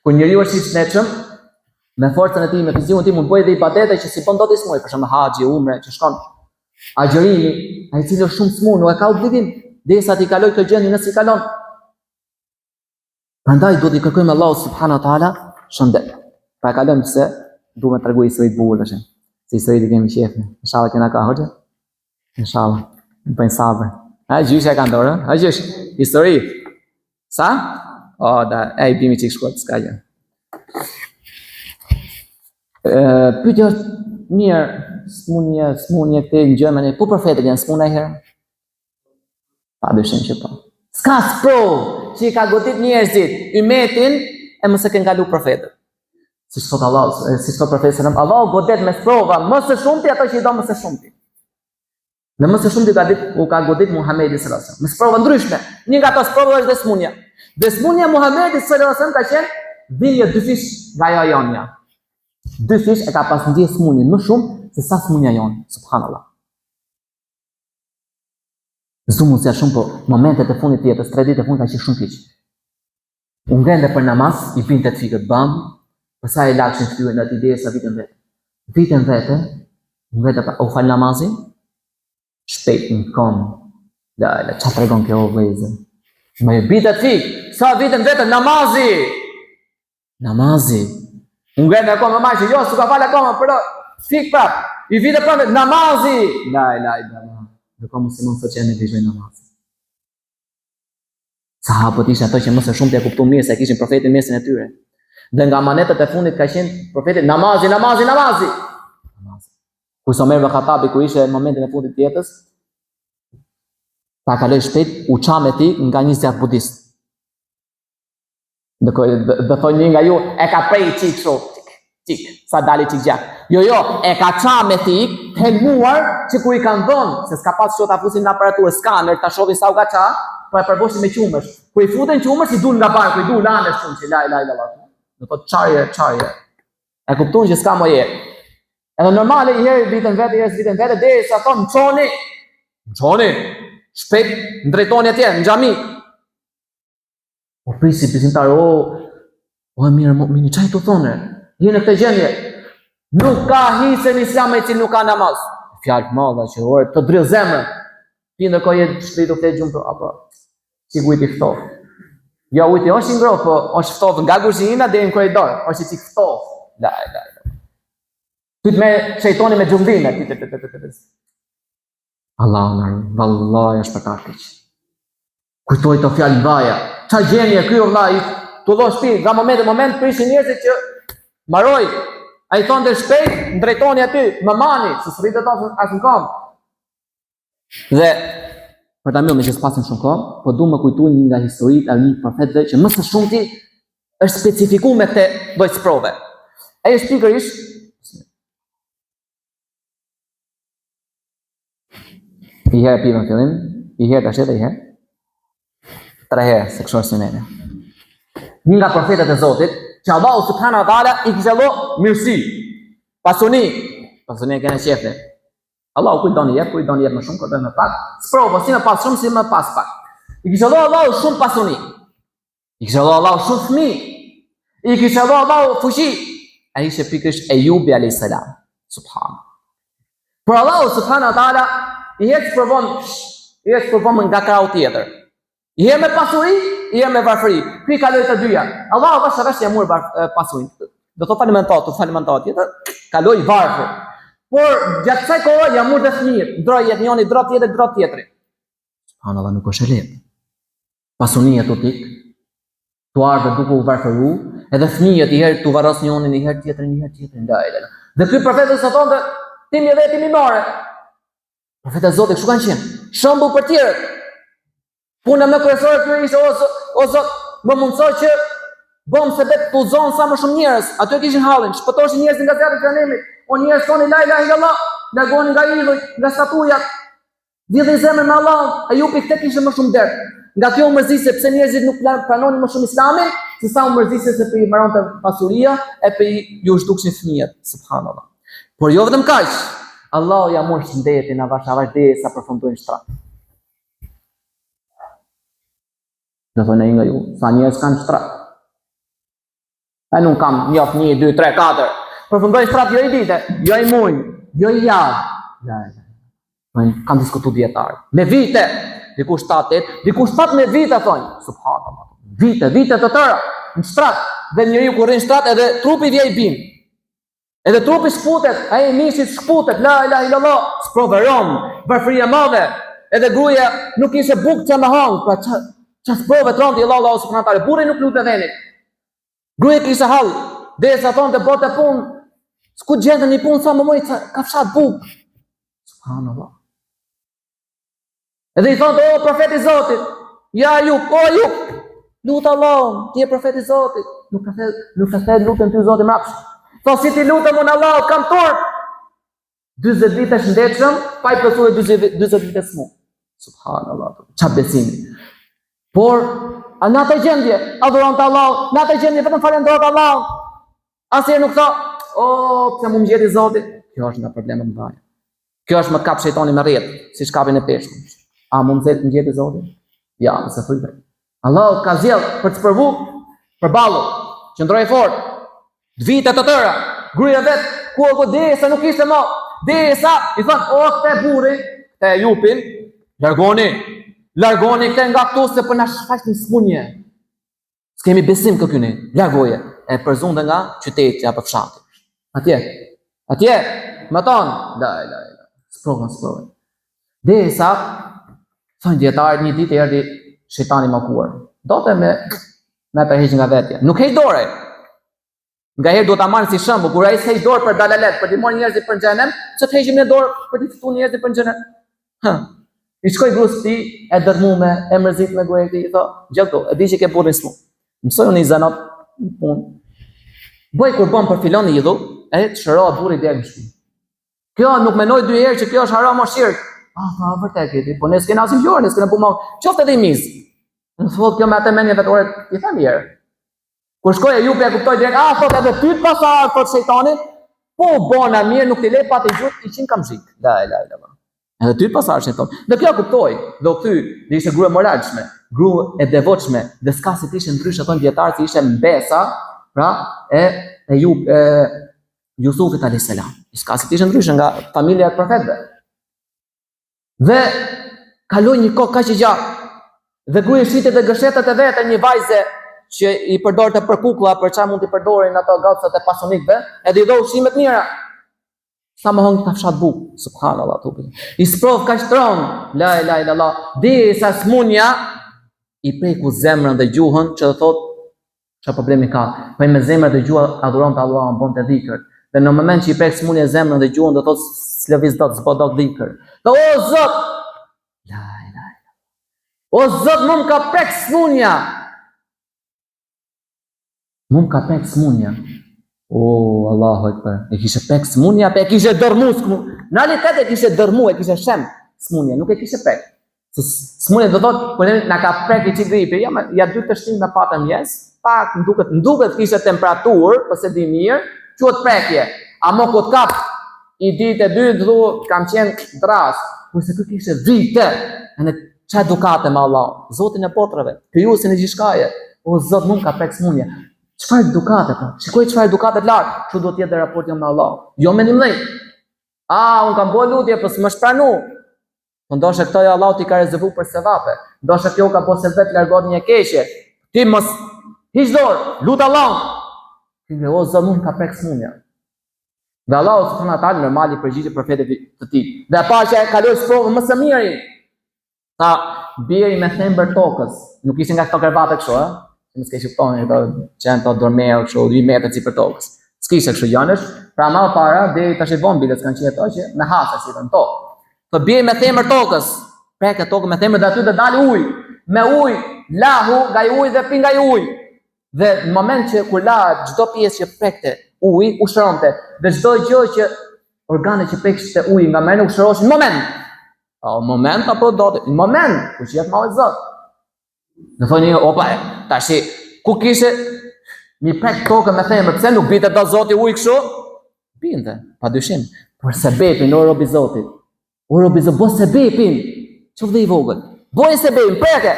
Kur njeriu është i shëndetshëm, me forcën e tij, me fizikun e tij mund të bëjë dhe ibadete që s'i bën dot i smuri, për shembull haxhi, umre, që shkon agjërimi, ai i cili është shumë smur, nuk e ka obligim derisa t'i kalojë këtë gjendje nëse i kalon. Prandaj duhet t'i kërkojmë Allahut subhanahu wa taala shëndet. Pa e kalojmë se du me tregu histori të bukur tash. Se histori të kemi qejf. Inshallah kena ka hoxhë. Inshallah. Më bëjnë sabër. A gjyshja ka ndorë, a gjysh? Histori. Sa? O, da, e i bimi çik shkurt, s'ka gjë. Pyetja është mirë, smunje, smunje këtë gjë me ne. Po profetët janë smunë herë? Pa dyshim që po. S'ka sprovë që i ka godit njerëzit, ymetin, e mos e kanë kalu profetët. Siç thot Allah, siç thot profeti sallam, Allahu godet me sprova më së shumti ato që i do më së shumti. Në më së shumti ka dit, u ka godit Muhamedi sallallahu alaihi wasallam. Me sprova ndryshme. Një nga ato sprova është dhe smunja. Dhe smunja e Muhamedit sallallahu alaihi wasallam ka qenë dhimbje dyfish nga ajo jonja. Dyfish e ka pas ndje smunjen më shumë se sa smunja jonë, subhanallahu. S'du m'u zgjat shumë, po momentet e fundit të jetës, tre ditë e fundit ka qenë shumë keq. U ngrente për namaz, i binte të fikët bam. Për sa e lakshin fytyrën aty derisa vite në vete. Vite në vete, në vete pa, u fal namazin, shpejt në kom. La, la, ça tregon kjo o vëllezër? Më e bitë aty, sa vite në vete, namazi! Namazi. Unë ngre me komë, më që jo, s'u ka falë akoma, për fik prap. I vite prap, namazi! La, la, la, la. Dhe ka musliman sot që e neglizhojnë namazin. Sahabët ishin ato që më së shumti e kuptuan mirë se kishin profetin mesin e tyre. Dhe nga amanetet e fundit ka qenë profeti namazi, namazi, namazi. Namazi. Kurse Omer ibn Khattabi kur ishte në momentin e fundit të jetës, ta kaloj shpejt, u ça me thikë nga një zjarr budist. Do do thonë një nga ju, e ka prej çik kështu, çik, çik, sa dali çik gjak. Jo, jo, e ka ça me thikë, të helmuar që kur i kanë dhënë, se s'ka pas që ta fusin në aparaturë, skaner, ta shohin sa u ka ça, po e përvoshin me qumësht. Kur i futën qumësht, i dul nga barku, i dul anësh qumësht, la ilaha illallah. Do thotë çarje, çarje. E kuptuan që s'ka më jetë. Edhe normale i herë vitën vetë, i herë vitën vetë, derisa thonë, më çoni, më çoni, shpejt, më drejtoni atje, në xhami, O prisi, besimtar, o, o emir mu'minin, ça je tu thonë? Je në këtë gjendje. Nuk ka hise në islam ai i cili nuk ka namaz. Fjalë të madha që ore, të dridh zemrën. Ti ndërkohë je shpejt u flet gjumë, të, apo, si ujti ftohtë. Jo, ujti është i ngrohtë, po është ftohtë nga kuzhina deri në korridor, është i çik ftohtë. La, la, la. Ty të merr shejtoni me gjumbime, ti të të të të të të. Allahu na ruaj, vallahi është për të keq. Kujtoj këto fjalë mdhaja. Ça gjendje ky o vlla, tu dho shpi, nga moment në moment prishin njerëzit që mbaroi. Ai thonte shpejt, më drejtoni aty, më mani, se s'rritet as në kom. Dhe për ta mbyllur meqë s'pasim shumë kohë, po du me kujtu një nga historitë e një profetëve që më së shumti është specifiku me këtë lloj sprove. Ai është pikërisht Një herë pive në fillim, një herë tash edhe një herë. Tre herë se kështu është suneti. Një nga profetët e Zotit, që Allahu subhanahu wa taala i kishte dhënë mirësi, pasuni, pasuni e kena qejf ne. Allahu kujt don i jep, kujt don i jep më shumë, kujt don më pak. Sprova si me pas shumë, si me pas pak. I kishte dhënë Allahu shumë pasuni. I kishte dhënë Allahu shumë fëmijë. I kishte dhënë Allahu fuqi. Ai ishte pikërisht Ejubi alayhis salam. Subhan. Por Allahu subhanahu wa taala i herë sprovon, i herë sprovon nga krahu tjetër. I herë me pasuri, i herë me varfëri. Ky i kaloi të dyja. Allahu avash avash ia mur pasurinë. Do të falimentohet, të falimentohet tjetër, kaloi varfër. Por gjatë kësaj kohe ia mur dhe fëmijët, ndroi jetë njëri, ndroi tjetër, ndroi tjetri. Subhanallahu nuk është e lehtë. Pasunia tu t'ik, tu ardhë duke u varfëru, edhe fëmijët i herë tu varros njënin, i herë tjetrin, i herë tjetrin, la ilaha. Dhe ky profet sa thonte, ti mi dhe ti mi more. Profetët e Zotit kështu kanë qenë. Shembull për tjerët. Puna më kryesore këtyre ishte o Zot, o Zot, më mundëso që bëhem sebep të udhëzohen sa më shumë njerëz. Aty e kishin hallin, shpëtoshin njerëzit nga zjarri i xhehenemit. O njerëz thoni la ilaha illallah, largohuni nga idhujt, nga statujat. Lidhni zemrën me Allahun, Ejubi këtë kishte më shumë dert. Nga kjo u mërziste pse njerëzit nuk pranonin më shumë Islamin, se sa u mërziste se po i mbaronte pasuria e po iu zhdukshin fëmijët, subhanallahu. Por jo vetëm kaq. Allahu ia mur shëndetin avash avash derisa përfundoi në shtrat. Do thonë nga ju, sa njerëz kanë shtrat. E nuk kam njoft 1 2 3 4. Përfundoi shtrat jo i dite, jo i muj, jo i javë. Ja, ja. Po kanë diskutu dijetarët. Me vite, dikush 7 8, dikush 17 vite thonë. Subhanallah. Vite, vite të tëra në shtrat dhe njeriu kur rrin shtrat edhe trupi vjen i bin. Edhe trupi shkputet, ai mishi shkputet, la ilaha illallah, sprovë e rëndë, varfëri e madhe. Edhe gruaja nuk kishte bukë ça me hangër, pra ça ça sprove të rëndë i dha Allahu subhanahu wa taala. Burri nuk lute venit. Gruaja kishte hall, derisa thonte bote punë, s'ku gjente një punë sa më moj kafshat bukë. Subhanallah. Edhe i thonte, o profet i Zotit, ja Ejub, o Ejub, lute Allahun, ti je profet i Zotit, nuk ta the, nuk ta kthen lutjen ty Zoti mrapsht. Tho si t'i lutem unë Allahut, kam turp. 40 vite shëndetshëm, pa i plotësuar 40 40 vite smu. Subhanallah. Ça besimi. Por a në atë gjendje adhuronte Allahun, në atë gjendje vetëm falënderonte Allahun. Asnjëherë nuk tha, o, pse mu më gjeti Zoti? Kjo është nga problemet e mëdha. Kjo është me të kap shejtani me rrjet, siç kapin e peshkun. A mu më gjeti Zoti? Ja, mos e thuj vetë. Allahu ka zgjedh për të sprovu, përballu, qëndro i fort. Vite të tëra, gruaja vet, ku e ku derisa nuk ishte më, derisa i thonë, o këtë burrin, këtë Ejupin, largoni, largoni këtë nga këtu se po na shfaq një smunje. S'kemi besim te ky ne, largoje, e përzunë dhe nga qyteti apo fshati. Atje, atje, më tonë, la, la, la, sprova, sprova. Derisa, thonë dijetarët, një ditë erdhi shejtani i mallkuar. Donte me me tërheq nga vetja. Nuk heq dorë. Ngaherë duhet ta marrim si shembull, kur ai s'heq dorë për dalalet, për t'i marrë njerëzit për xhenem, pse të heqim ne dorë për t'i fituar njerëzit për xhenem? Hë. I shkoi gruas tij, e dërmume, e mërzitme gruaja e tij, i tha, "Gjë e di që ke burrin smu. Mësoju një zanat, një punë. Bëj kurban për filan idhull, e të shërohet burri deri në shtëpi. Kjo nuk menoi dy herë që kjo është haram o shirk. Ah, tha, vërtet ke ti, po ne s'kena asnjë gjë, ne s'kena punë. Qoftë edhe i mizë. Në thot kjo me atë mendje vetë ore, i them një herë. Kur shkoi Ejupi e kuptoi direkt, ah, thot edhe ty të paska ardhur thot shejtani. Po u bona mirë, nuk t'i le pa të gjujt 100 kamzhik. La la la. Edhe ty të paska ardhur shejtani. Dhe kjo kuptoi, dhe u kthy, dhe ishte grua e moralshme, grua e devotshme, dhe s'ka si të ishte ndryshe thonë dijetarët se ishte mbesa, pra e Ejub e Jusufit alayhis salam. S'ka si të ishte ndryshe nga familja e profetëve. Dhe kaloi një kohë kaq e gjatë. Dhe gruaja shiti dhe gërshetat e veta një vajze që i përdorte për kuklla, për çfarë mund t'i përdorin ato gocat e pasunikëve, edhe i dha ushqime të mira. Sa më hëngë kafshatë bukë, subhanallah tubi. I sprovë kaq t'ron, la ilaha illallah, derisa smunja i preku zemrën dhe gjuhën që do thotë Çfarë problemi ka? Po ai me zemër dhe gjuhë adhuronte Allahun, bonte dhikr. Dhe në moment që i prek smunja zemrën dhe gjuhën, do thotë s'lëviz dot, s'bo dot dhikr. Dhe o Zot! La ilaha illallah. O Zot, mu më ka prek smunja. Mu më ka prek smunja. O Allahu ekber. E kishte prek smunja, pe e kishte dërmu smunja. Në realitet e kishte dërmu, e kishte shem smunja, nuk e kishte prek. Se smunja do thotë, kur ne na ka prek i çik gripi, ja, ja dy tështim me patën mëngjes, pak më duket, më duket kishte temperaturë, po s'e di mirë, quhet prekje. Amo kur të kap i ditë e dy, thu, kam qenë dras, kurse ky kishte vite, në ça edukate me Allah, Zotin e botrave, krijuesin e gjithçkaje, o Zot, mu më ka prek smunja. Çfarë edukate, po? Shikoj çfarë edukate të lartë, kështu do të jetë dhe raporti jonë me Allah. Jo mendimdhej. A, unë kam bo lutje, po s'më është pranu. Po ndoshta këto ja Allahu t'i ka rezervu për sevape. Ndoshta kjo ka bo sebep largohet një e keqe. Ti mos hiq dorë, lut Allahun. Ti me o Zot mu më ka prek smunja. Dhe Allahu subhanahu wa taala normal i përgjigjet profetit të tij. Dhe pa që e kaloi sprovën më së miri. Tha, bjeri me thembër tokës. Nuk ishin nga këto krevate kështu, ë? Mos ke kuptoni këto që janë këto dormerë kështu, 2 metër sipër tokës. S'kishte kështu gjënësh, pra më para deri tash i vonë biles kanë qenë ato që me hasa si në tokë. Po bjeri me thembër tokës, preke tokën me thembër dhe aty do dalë ujë. Me ujë, lahu nga ai ujë dhe pi nga ai ujë. Dhe në moment që kur lahet çdo pjesë që prekte uji, u shëronte. Dhe çdo gjë që organet që prekte uji nga mrena u shëroshin në moment. O, moment apo do të, në moment, ku që jetë malli Zot. Në thonë një, opa, tashi, ku kishe mi prek tokën me thembër, pse nuk binte do zoti ujë kështu? Binte, pa dyshim, por sebepin, o robi zotit, o robi zotit, bo sebepin, qoftë dhe i vogël, boje sebepin, preke,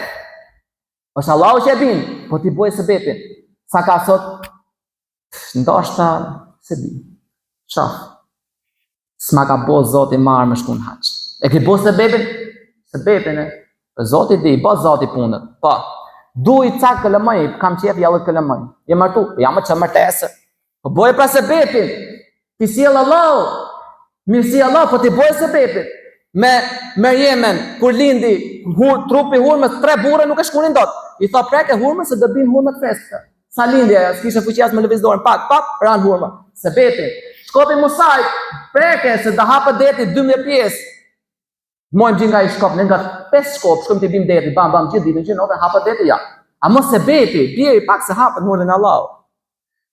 është Allahu që e bin, po ti boje sebepin, sa ka sot, Ndoshta, s'e di. Qaf. S'ma ka bo zoti marë me shku në haxh. E ke bo sebepin? Sebepin e. Po zoti di, bo zoti punët. Po. Du i ca këlëmëj, kam qef jallët këlëmëj. Je martu, po jam më që martesë. Po boje pra sebepin. T'i sjell Allahu. Mirësi Allah, po ti boje sebepin. Me Merjemen, kur lindi, hur, trupi hurmës, tre burra nuk e shkunin dot. I tha preke hurmën se do bin hurmët freskëta. Sa lindi ajo, s'kishte fuqi as me lëviz dorën, pak, pak, ranë hurma. Sebepi. Shkopi Musait, preke se do hapet deti 12 pjesë. Mojmë gjithë nga i shkop, ne nga 5 shkop, shkojmë t'i bim deti, bam, bam, gjithë ditën, gjithë natën, hapet deti, ja. Amo sebepi, bjeri pak se hapet me urdhrin e Allahut.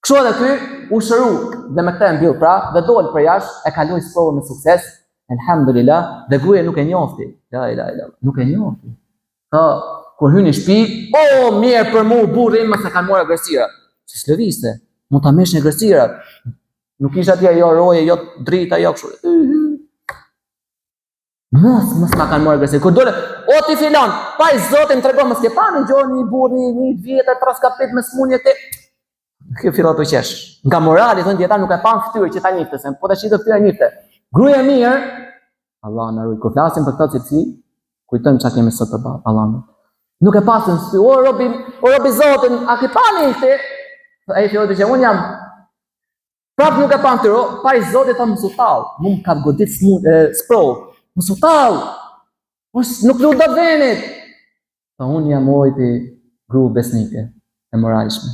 Kështu edhe ky u shëru dhe me këtë e mbyll pra dhe dol për jashtë e kaloi sprovën me sukses. Elhamdulillah, dhe gruaja nuk e njofti. La ilaha illallah, nuk e njofti. Tha, kur hyni në shtëpi, o mjerë për mua burri im mos e kanë marrë egërsira. Se s'lëvizte, mund ta merrshin egërsirat. Nuk ishte atje jo roje, jo drita, jo kështu. Mos, mos ma kanë marrë egërsirat. Kur dole, o ti filan, pa i zotin trego, mos ke pa një gjo një burrë, një, një vjetër, traskapit me smunje ti. Kjo filloi të qesh. Nga morali thonë dijetarët nuk e pa në fytyrë që ta njihte, se po ta shihte fytyrën e njihte. Gruaja e mirë, Allah na ruaj. Kur flasim për këto cilësi, kujtojmë çka kemi sot përballë, Allah na. Nuk e pa në sy, o robi, o robi Zotin, a ke pa një këtë? Ai filloi të qesh, unë jam Prap nuk e pa në fytyrë, o, pa i Zotit tha mos u tall, mu më ka godit smu, e, sprovë, mos u tall, mos, nuk lu dot venit. Tha unë jam oj ti gru besnike, e moralshme,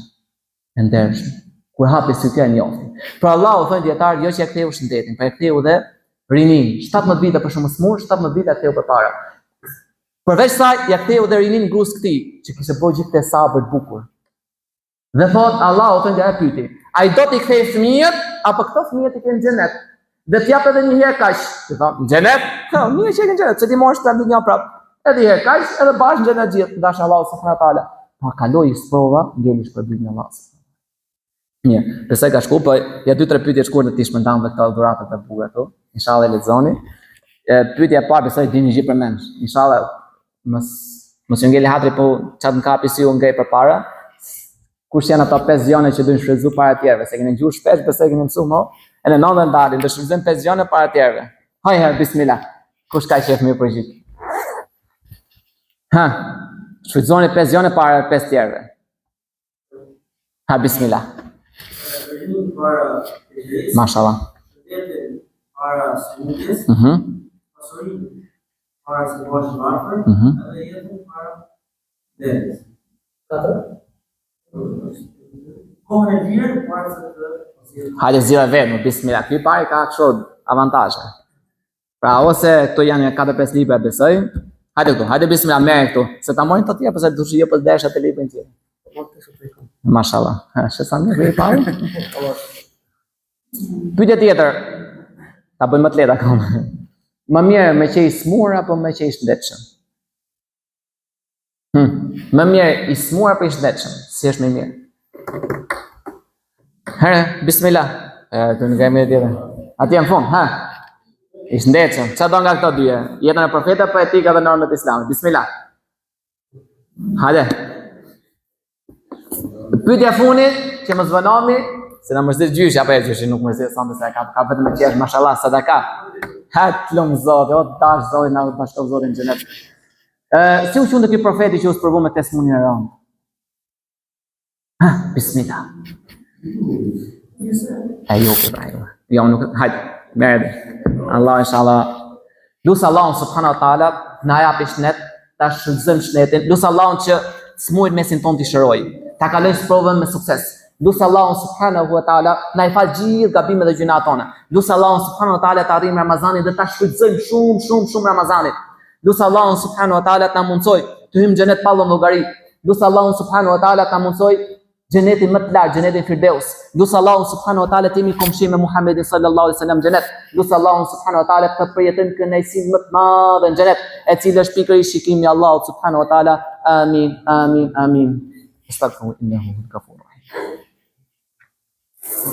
e ndershme. Kur hapi sytë kjo e njohti. Pra Allahu, thonë dijetarët, jo që e ktheu shëndetin, po e ktheu dhe rininë. 17 vite për shumë smur, 17 vite e ktheu përpara. Përveç saj, ja ktheu dhe rininë grus këtij, që kishte bërë gjithë këtë sabër të bukur. Dhe thot Allahu thonë e pyeti, a i do t'i kthej fëmijët apo këto fëmijët i ke në xhenet? Dhe të jap edhe një herë kaq. I thot, në xhenet? Po, mirë që e ke në xhenet, pse t'i marrësh prapë dynja prap. Edhe një herë kaq, edhe bashkë në xhenet gjithë, dashtë Allahu subhanahu wa taala. Pa kaloi sprova, ngeli shpërblimi i Allahut. Mirë, besoj ka shku, po ja dy tre pyetje shkurtë t'i shpërndam dhe këto dhuratat e bukura këtu. Inshallah e lexoni. E, pyetja e parë besoj dini gjithë përmendsh. Inshallah mos mos ju ngeli hatri po çat më kapi si u ngrej përpara. Kush janë ato pesë gjëra që duhen shfrytëzuar para të tjerëve? Se keni dëgjuar shpesh, besoj keni mësuar mo. Edhe në ndalin, do shfrytëzojmë pesë gjëra para të tjerëve. Haj herë bismillah. Kush ka qejf me përgjigj? Ha, shfrytëzoni pesë gjëra para pesë tjerëve. Ha, bismillah. Mashallah. Para sëmundjes, Mhm. pasurinë para se të bëhesh i varfër, Mhm. edhe jetën para vdekjes. Katër. Kohën e lirë para se të zgjedhësh. Hajde zgjidhe vetë, bismillah. Ky i pari ka kështu avantazhe. Pra ose këto janë 4-5 libra besoj. Hajde këtu, hajde bismillah merre këtu. Se ta marrin të tjerë, pastaj do të jo po desh atë librin tjetër. Mashallah. Ha, shë sa mirë i pari. Pyetja tjetër. Ta bëjmë më të lehtë akoma. Më mirë me qenë i smur apo me qenë i shëndetshëm? Hm. Më mirë i smur apo i shëndetshëm? Si është më mirë? Herë, bismillah. E, të në kemi tjetër. Atje në fund, ha. I shëndetshëm. Ça do nga këto dyja? Jetën e profetit apo etika dhe normat islame? Bismillah. Hajde. Pyetja e fundit, që mos vonohemi, se na mërzit gjyshi apo e gjyshi nuk mërzit sonte se ka ka vetëm me qesh, mashallah, sadaka. Ha të lum Zoti, o tash Zoti na bashko Zoti në xhenet. Ë, si u quante ky profeti që u sprovu me këtë sëmundjen e rëndë? Ha, bismillah. E jo, pra, jo. Jo, nuk, hajde, merre. Allah, inshallah. Lus Allahun subhanahu wa taala na japi shnet, ta shfrytëzojmë shnetin. Lus Allahun që smurit mesin tonë t'i shëroj, ta kalojmë sprovën me sukses. Lus Allahun subhanahu wa taala na i fal gjithë gabimet dhe gjynahet tona. Lus Allahun subhanahu wa taala ta arrijmë Ramazanin dhe ta shfrytëzojmë shumë shumë shumë Ramazanin. Lus Allahun subhanahu wa taala ta mundësoj të hyjmë në xhenet pa llogari. Lus Allahun subhanahu wa taala ta mundësoj Xhenetin më të lartë, xhenetin Firdeus. Lus Allahun subhanahu wa taala të jemi komshi me Muhammedin sallallahu alaihi wasallam në xhenet. Lus Allahun subhanahu wa taala të përjetojmë kënaqësinë më të madhe në xhenet, e cila është pikërisht shikimi i Allahut subhanahu wa taala. Amin, amin, amin. Astaghfirullah innahu huwal ghafurur rahim.